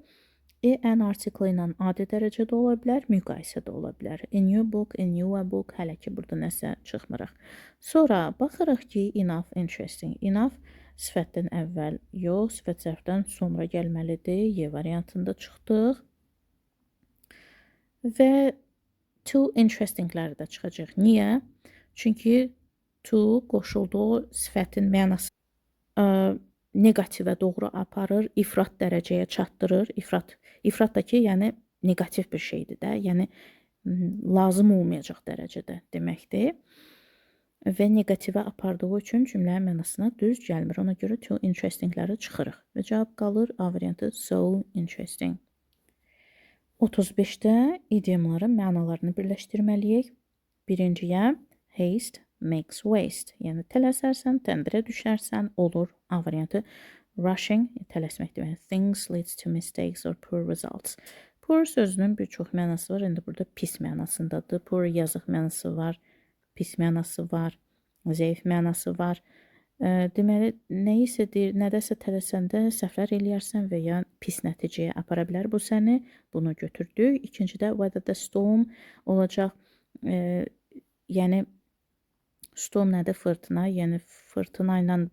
A, an article ilə adi dərəcədə ola bilər, müqayisə də ola bilər. A new book, a newer book, hələ ki burada nəsə çıxmırıq. Sonra baxırıq ki, enough, interesting. Enough sifətdən əvvəl yox, sifət zərfdən sonra gəlməlidir. Y variantında çıxdıq. Və too interestingləri də çıxacaq. Niyə? Çünki too qoşulduğu sifətin mənası neqativə doğru aparır, ifrat dərəcəyə çatdırır. İfrat, ifrat da ki, yəni neqativ bir şeydir də, yəni lazım olmayacaq dərəcədə deməkdir. Və neqativə apardığı üçün cümlənin mənasına düz gəlmir. Ona görə too interestingləri çıxırıq. Və cavab qalır A variantı so interesting. 35-də idiomların mənalarını birləşdirməliyik. Birinciyə haste, makes waste. Yəni tələsərsən, təndirə düşərsən, olur. A variantı. Rushing, tələsmək demək. Things leads to mistakes or poor results. Poor sözünün bir çox mənası var. İndi burada pis mənasındadır. Poor yazıq mənası var, pis mənası var, zəif mənası var. Deməli, nəyisə deyir, nədəsə tələsəndə səhvlər eləyərsən və ya pis nəticəyə apara bilər bu səni. Bunu götürdük. İkincidə whether the storm olacaq. Yəni storm nədir? Fırtına. Yəni fırtına ilə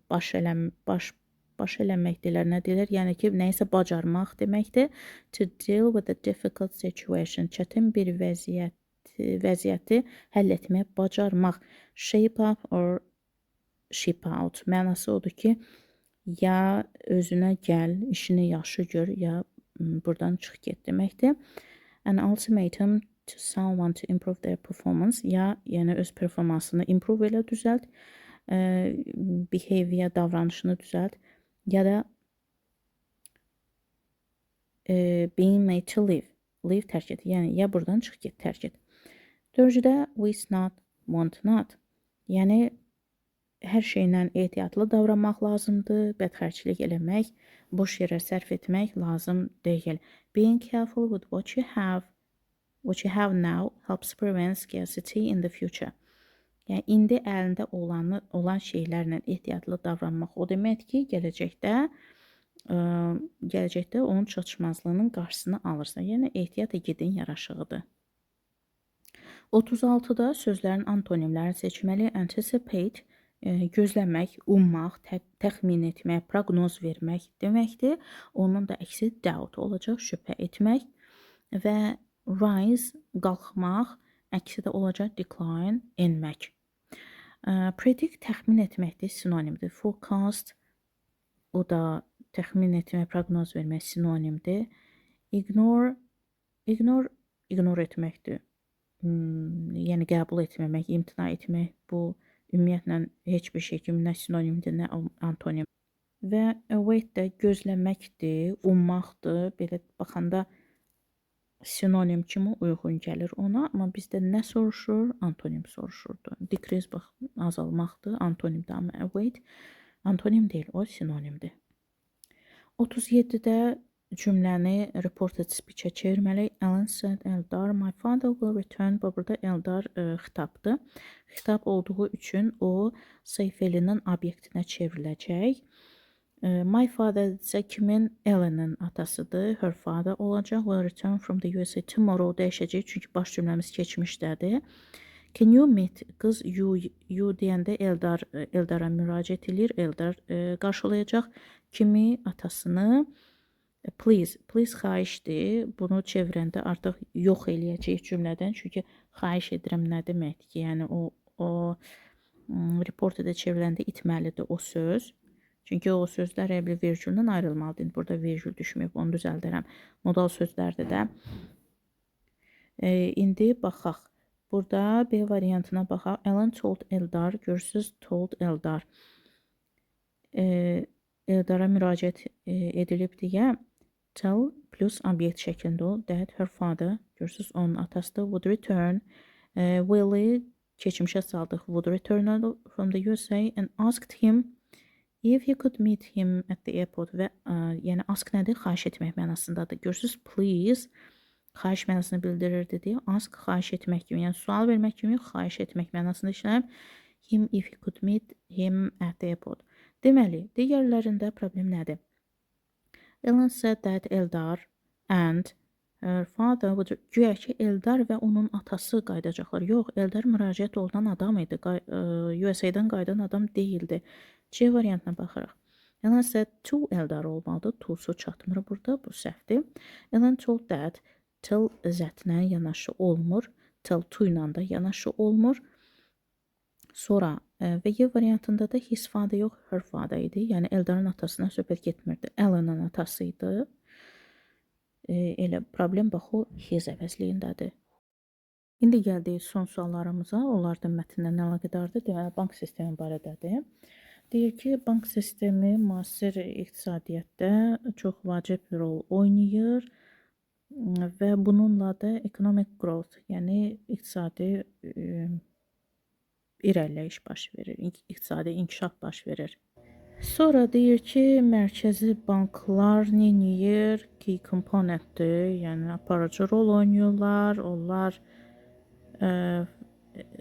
baş eləmək deyirlər, nə deyirlər? Yəni ki, nəyisə bacarmaq deməkdir. To deal with a difficult situation. Çətin bir vəziyyəti həll etməyə bacarmaq. Shape up or ship out. Mənası odur ki, ya özünə gəl, işini yaxşı gör, ya buradan çıx get deməkdir. An ultimatum to someone to improve their performance. Ya, yəni öz performansını improve elə, düzəlt, behavior, davranışını düzəlt, ya da being made to leave. Leave tərk et. Yəni ya buradan çıx get, tərk et. Dördüncüdə waste not, want not. Yəni hər şeylə ehtiyatlı davranmaq lazımdır. Bədxərclik eləmək, boş yerə sərf etmək lazım deyil. Being careful with what you have now helps prevent scarcity in the future. Yəni indi əlində olan şeylərlə ehtiyatlı davranmaq o deməkdir ki, gələcəkdə onun çatışmazlığının qarşısını alırsan. Yəni ehtiyat igidin yaraşığıdır. 36-da sözlərin antonimlərini seçməli. Anticipate gözləmək, ummaq, təxmin etmək, proqnoz vermək deməkdir. Onun da əksi doubt olacaq, şübhə etmək və rise qalxmaq, əksi də olacaq decline, enmək. Predict təxmin etməkdir, sinonimdir. Forecast o da təxmin etmək, proqnoz vermək sinonimdir. Ignore, ignore, ignore etməkdir. Yəni qəbul etməmək, imtina etmək, bu ümumiyyətlə heç bir şey kimi nə sinonimdir, nə antonim. Və await də gözləməkdir, ummaqdır. Belə baxanda sinonim kimi uyğun gəlir ona, amma bizdə nə soruşur? Antonim soruşurdu. Decrease bax azalmaqdır, antonimdir, amma await antonim deyil, o sinonimdir. 37-də cümləni reported speech-ə çevirməliyik. Ellen said Eldar, my father will return. Bu burada Eldar xitabdır. Xitab olduğu üçün o say fe'linin obyektinə çevriləcək. My father isə kimin? Ellen'in atasıdır. Her father olacaq. Will return from the USA tomorrow dəyişəcək, çünki baş cümləmiz keçmişdədir. Can you meet? Qız you deyəndə Eldara müraciət eləyir. Eldar qarşılayacaq. Kimi? Atasını. Please, please xahişdir. Bunu çevirəndə artıq yox eləyəcəyik cümlədən. Çünki xahiş edirəm nə deməkdir ki, yəni o reported çevriləndə itməlidir o söz. Çünki o sözlər elə bir vergüldən ayrılmalıdır. İndi burada vergül düşməyib, onu düzəldərəm. Modal sözlərdə də. İndi baxaq. Burada B variantına baxaq. Ellen told Eldar. Görürsüz, told Eldar. Eldara müraciət edilib deyə tell plus obyekt şəklində ol. That her father, görürsüz, onun atasıdır, would return. Will'i keçmişə saldıq. Would return from the USA and asked him if he could meet him at the airport. Və yəni ask nədir? Xahiş etmək mənasındadır. Görürsüz, please xahiş mənasını bildirirdi deyə ask xahiş etmək kimi, yəni sual vermək kimi xahiş etmək mənasında işlənib. Him if he could meet him at the airport. Deməli, digərlərində problem nədir? Ellen said that Eldar and her father would, güya ki, Eldar və onun atası qayıdacaqlar. Yox, Eldar müraciət olunan adam idi. USA-dan qayıdan adam deyildi. C variantına baxırıq. Ellen said to Eldar olmalıdır. To-su çatmır burada, bu səhvdir. Ellen told that tell that-lə yanaşı olmur. Tell to ilə də yanaşı olmur. Sonra və Y variantında da his father yox, her father idi. Yəni Eldarın atasına söhbət getmirdi. Ellen'ın atası idi. Elə problem bax o his əvəzliyindədir. İndi gəldik son suallarımıza. Onlar da mətndən əlaqədardır. Deməli, bank sistemi barədədir. Deyir ki, bank sistemi müasir iqtisadiyyatda çox vacib rol oynayır və bununla da economic growth, yəni iqtisadi irəliləyiş baş verir, iqtisadi inkişaf baş verir. Sonra deyir ki, mərkəzi banklar neyniyir? Key componentdir, yəni aparıcı rol oynayırlar. Onlar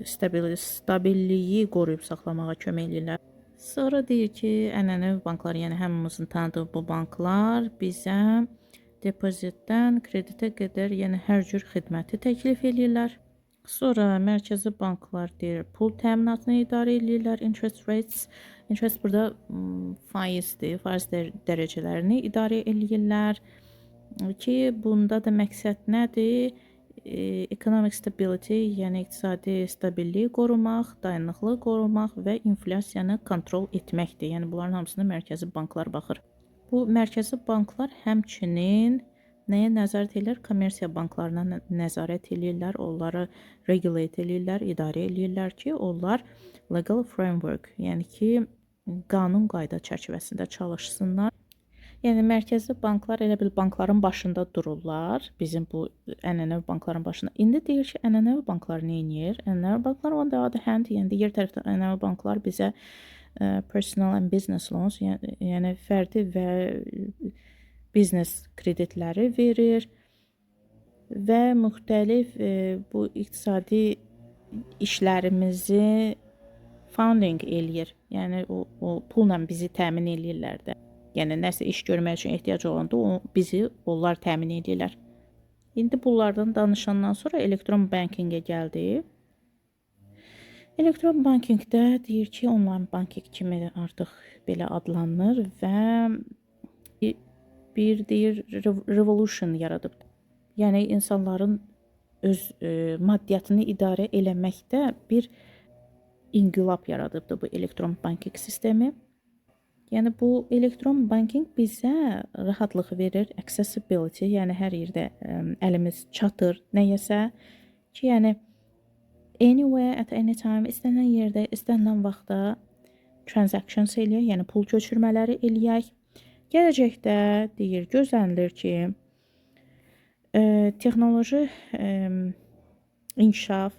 stabilliyi qoruyub saxlamağa kömək eləyirlər. Sonra deyir ki, ənənəvi banklar, yəni hamımızın tanıdığı bu banklar bizə depozitdən kreditə qədər, yəni hər cür xidməti təklif eləyirlər. Sonra mərkəzi banklar deyir, pul təminatını idarə eləyirlər, interest rates. Interest burada faizdir, faiz dərəcələrini idarə eləyirlər ki, bunda da məqsəd nədir? Economic stability, yəni iqtisadi stabilliyi qorumaq, dayanıqlığı qorumaq və inflyasiyanı kontrol etməkdir. Yəni bunların hamısına mərkəzi banklar baxır. Bu mərkəzi banklar həmçinin nəyə nəzarət eləyir? Kommersiya banklarına nəzarət eləyirlər, onları regulate eləyirlər, idarə eləyirlər ki, onlar legal framework, yəni ki, qanun qayda çərçivəsində çalışsınlar. Yəni mərkəzi banklar elə bil bankların başında dururlar. Bizim bu ənənəvi bankların başında. İndi deyir ki, ənənəvi banklar nə edir? Ənənəvi banklar, on the other hand, yəni digər tərəfdən ənənəvi banklar bizə personal and business loans, yəni fərdi və biznes kreditləri verir və müxtəlif bu iqtisadi işlərimizi funding eləyir. Yəni o pulla bizi təmin eləyirlər də. Yəni nəsə iş görmək üçün ehtiyac olanda bizi onlar təmin eləyirlər. İndi bunlardan danışandan sonra elektron bankingə gəldik. Elektron bankingdə deyir ki, online banking kimi artıq belə adlanır və bir deyir revolution yaradıb. Yəni insanların öz maddiyyatını idarə eləməkdə bir inqilab yaradıbdı bu elektron banking sistemi. Yəni bu elektron banking bizə rahatlıq verir, accessibility, yəni hər yerdə əlimiz çatır nəyəsə ki, yəni anywhere at any time, istənilən yerdə, istənilən vaxtda transactions eləyək, yəni pul köçürmələri eləyək. Gələcəkdə deyir, gözlənilir ki, texnoloji inkişaf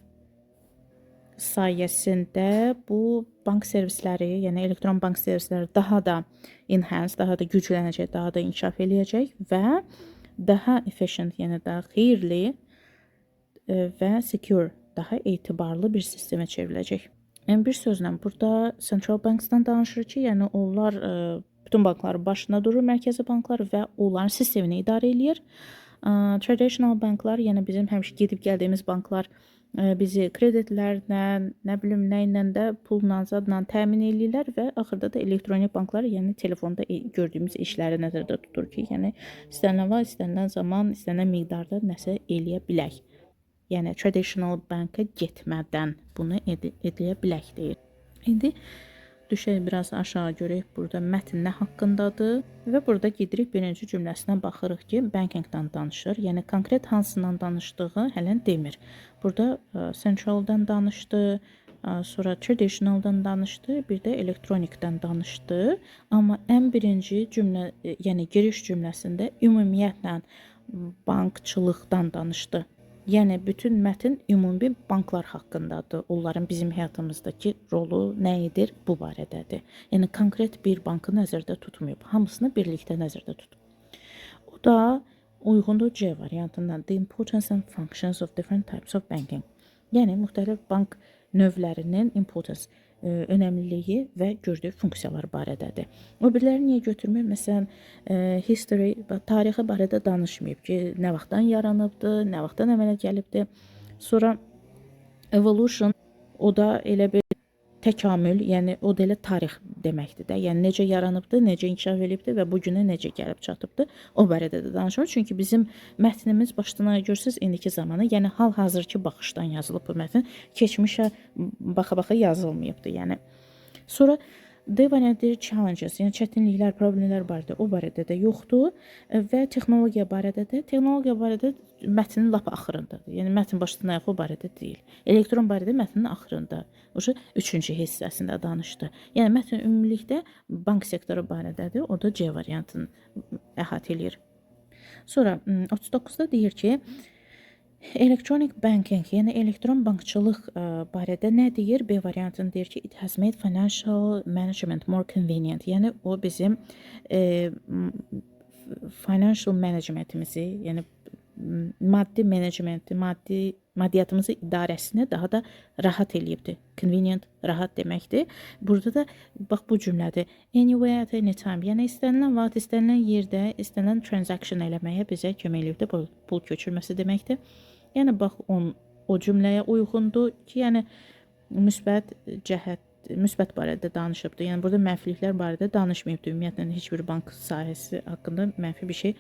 sayəsində bu bank servisləri, yəni elektron bank servisləri daha da enhance, daha da güclənəcək, daha da inkişaf eləyəcək və daha efficient, yəni daha xeyirli və secure, daha etibarlı bir sistemə çevriləcək. Yəni bir sözlə burada Central Banks-dan danışır ki, yəni onlar bütün bankların başında durur, mərkəzi banklar, və onların sistemini idarə eləyir. Traditional banklar, yəni bizim həmişə gedib gəldiyimiz banklar bizi kreditlərlə, nə bilim nə ilə də, pulla, zadla təmin eləyirlər və axırda da elektronik banklar, yəni telefonda gördüyümüz işləri nəzərdə tutur ki, yəni istənilən vaxt, istənilən zaman, istənilən miqdarda nəsə eləyə bilək. Yəni traditional banka getmədən bunu edə bilək deyir. İndi düşək biraz aşağı, görək burada mətn nə haqqındadır və burada gedirik, birinci cümləsinə baxırıq ki, bankingdən danışır. Yəni konkret hansından danışdığı hələ demir. Burada centraldan danışdı, sonra traditionaldan danışdı, bir də elektronikdən danışdı. Amma ən birinci cümlə, yəni giriş cümləsində ümumiyyətlə bankçılıqdan danışdı. Yəni bütün mətn ümumi banklar haqqındadır. Onların bizim həyatımızdakı rolu nə edir, bu barədədir. Yəni konkret bir bankı nəzərdə tutmayıb, hamısını birlikdə nəzərdə tutub. O da uyğundur C variantından. The importance and functions of different types of banking. Yəni müxtəlif bank növlərinin importance, önəmliliyi və gördüyü funksiyalar barədədir. O biriləri niyə götürmür? Məsələn, history, tarixi barədə danışmayıb ki, nə vaxtdan yaranıbdı, nə vaxtdan əmələ gəlibdi. Sonra evolution, o da elə bir təkamül, yəni o da elə tarix deməkdir də. Yəni necə yaranıbdı, necə inkişaf eləyibdi və bu günə necə gəlib çatıbdı, o barədə də danışmır. Çünki bizim mətnimiz başdan ayağa görsəz indiki zamanı, yəni hal-hazırki baxışdan yazılıb bu mətn. Keçmişə baxa-baxa yazılmayıbdı, yəni. Sonra D variantı deyir challenges, yəni çətinliklər, problemlər barədə, o barədə də yoxdur və texnologiya barədə də, texnologiya barədə mətnin lap axırındadır. Yəni mətn başdan ayaq o barədə deyil. Elektron barədə mətnin axırında, o üçüncü hissəsində danışdı. Yəni mətn ümumilikdə bank sektoru barədədir. O da C variantını əhatə eləyir. Sonra 39-da deyir ki, Electronic banking, yəni elektron bankçılıq barədə nə deyir? B variantını deyir ki, it has made financial management more convenient. Yəni o bizim financial managementimizi, yəni maddi menecmenti, maddi maddiyyatımızı idarəsini daha da rahat eləyibdir. Convenient rahat deməkdir. Burada da bax bu cümlədir. Anywhere at any time. Yəni istənilən vaxt, istənilən yerdə, istənilən transaction eləməyə bizə kömək eləyibdir. Bu pul köçürməsi deməkdir. Yəni bax o cümləyə uyğundur ki, yəni müsbət cəhət, müsbət barədə danışıbdır. Yəni burada mənfiliklər barədə danışmayıbdır. Ümumiyyətlə heç bir bank sahəsi haqqında mənfi bir şey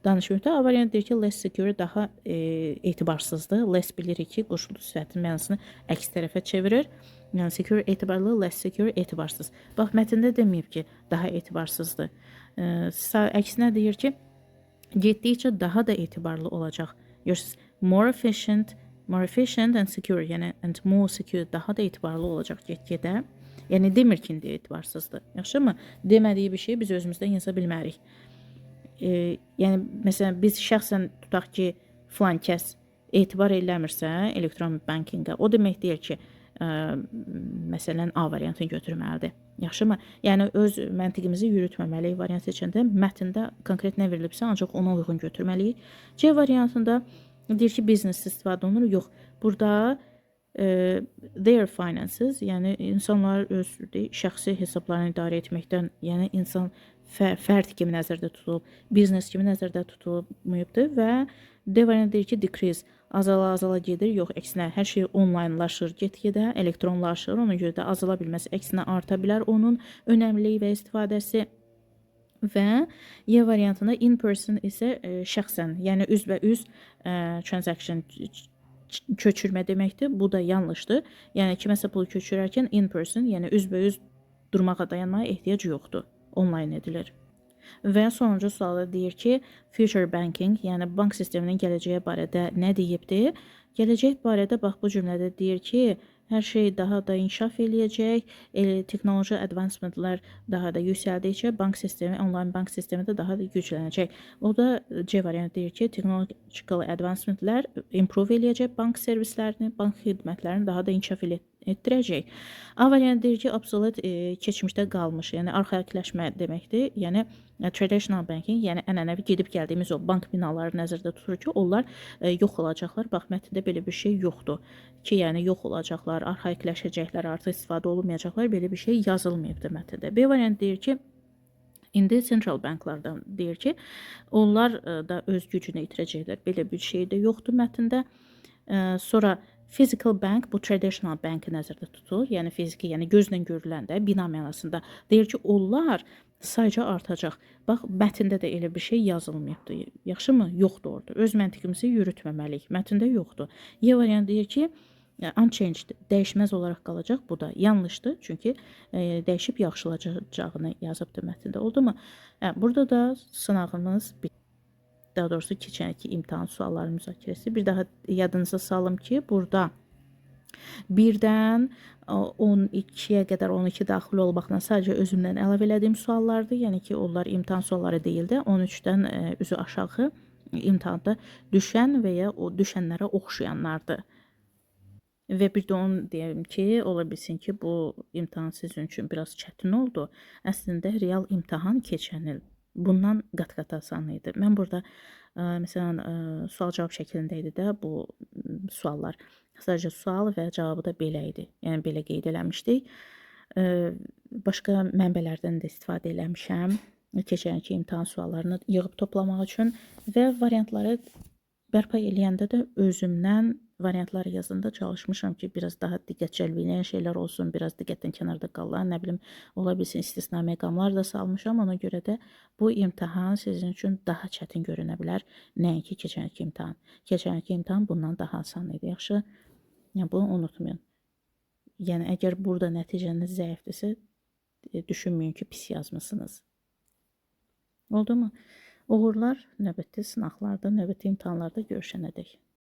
danışmayıbdır. A variantı deyir ki, less secure, daha etibarsızdır. Less bilirik ki, qoşuldu sifətin mənasını əks tərəfə çevirir. Yəni secure etibarlı, less secure etibarsız. Bax, mətndə deməyib ki, daha etibarsızdır. Əksinə deyir ki, getdikcə daha da etibarlı olacaq. Görürsüz, more efficient and secure, yəni and more secure, daha da etibarlı olacaq get-gedə. Yəni demir ki, indi etibarsızdır. Yaxşımı? Demədiyi bir şeyi biz özümüzdən yaza bilmərik. Yəni məsələn biz şəxsən tutaq ki, filan kəs etibar eləmirsə elektron bankingə, o demək deyil ki, məsələn A variantını götürməlidir. Yaxşımı? Yəni öz məntiqimizi yürütməməliyik variant seçəndə, mətndə konkret nə verilibsə, ancaq ona uyğun götürməliyik. C variantında deyir ki, biznes istifadə olunur. Yox. Burada their finances, yəni insanlar öz şəxsi hesablarını idarə etməkdən, yəni insan fərd kimi nəzərdə tutulub, biznes kimi nəzərdə tutulmayıbdır və D variantı deyir ki, decrease, azala-azala gedir. Yox, əksinə hər şey onlaynlaşır, get-gedə elektronlaşır. Ona görə də azala bilməz, əksinə arta bilər onun önəmliliyi və istifadəsi. Və E variantında in person isə şəxsən, yəni üzbəüz transaction, köçürmə deməkdir. Bu da yanlışdır. Yəni kiməsə pul köçürərkən in person, yəni üzbəüz durmağa, dayanmağa ehtiyac yoxdur. Onlayn edilir. Və sonuncu sualda deyir ki, future banking, yəni bank sisteminin gələcəyi barədə nə deyibdir? Gələcək barədə bax bu cümlədə deyir ki, hər şey daha da inkişaf eləyəcək, texnoloji advancementlər daha da yüksəldikcə bank sistemi, onlayn bank sistemi də daha da güclənəcək. O da C variantı deyir ki, technological advancementlər improve eləyəcək bank servislərini, bank xidmətlərini daha da inkişaf etdirəcək. A variantı deyir ki, obsolete, keçmişdə qalmış, yəni arxaikləşmə deməkdir. Yəni traditional banking, yəni ənənəvi gedib gəldiyimiz o bank binaları nəzərdə tutur ki, onlar yox olacaqlar. Bax, mətndə belə bir şey yoxdur ki, yəni yox olacaqlar, arxaikləşəcəklər, artıq istifadə olunmayacaqlar, belə bir şey yazılmayıbdır mətndə. B variantı deyir ki, İndi central banklardan deyir ki, onlar da öz gücünü itirəcəklər. Belə bir şey də yoxdur mətndə. Sonra physical bank, bu traditional bank nəzərdə tutulur. Yəni fiziki, yəni gözlə görülən də bina mənasında. Deyir ki, onlar sayca artacaq. Bax, mətndə də elə bir şey yazılmayıbdır. Yaxşımı? Yoxdur orada. Öz məntiqimizi yürütməməliyik. Mətndə yoxdur. E variantı deyir ki, unchanged, dəyişməz olaraq qalacaq. Bu da yanlışdır. Çünki dəyişib yaxşılaşacağını yazıbdır mətndə. Oldu mu? Burada da sınağımız bitdi. Daha doğrusu keçən ilki imtahan sualları müzakirəsi. Bir daha yadınıza salım ki, burada 1-dən 12-yə qədər, 12 daxil olmaqla, sadəcə özümdən əlavə elədiyim suallardır. Yəni ki, onlar imtahan sualları deyildi. 13-dən üzü aşağı imtahanda düşən və ya o düşənlərə oxşayanlardır. Və bir də onu deyim ki, ola bilsin ki, bu imtahan sizin üçün biraz çətin oldu. Əslində real imtahan keçən il bundan qat-qat asan idi. Mən burada məsələn sual-cavab şəklində idi də bu suallar. Sadəcə sual və cavabı da belə idi. Yəni belə qeyd eləmişdik. Başqa mənbələrdən də istifadə eləmişəm. Keçən ilki imtahan suallarını yığıb toplamaq üçün və variantları bərpa eləyəndə də özümdən variantlar yazanda çalışmışam ki, biraz daha diqqət cəlb edən şeylər olsun, biraz diqqətdən kənarda qalan, nə bilim, ola bilsin istisna məqamlar da salmışam. Ona görə də bu imtahan sizin üçün daha çətin görünə bilər, nəinki keçən ilki imtahan. Keçən ilki imtahan bundan daha asan idi. Yaxşı? Yəni bunu unutmayın. Yəni əgər burada nəticəniz zəifdirsə, düşünməyin ki, pis yazmısınız. Oldu mu? Uğurlar, növbəti sınaqlarda, növbəti imtahanlarda görüşənədək.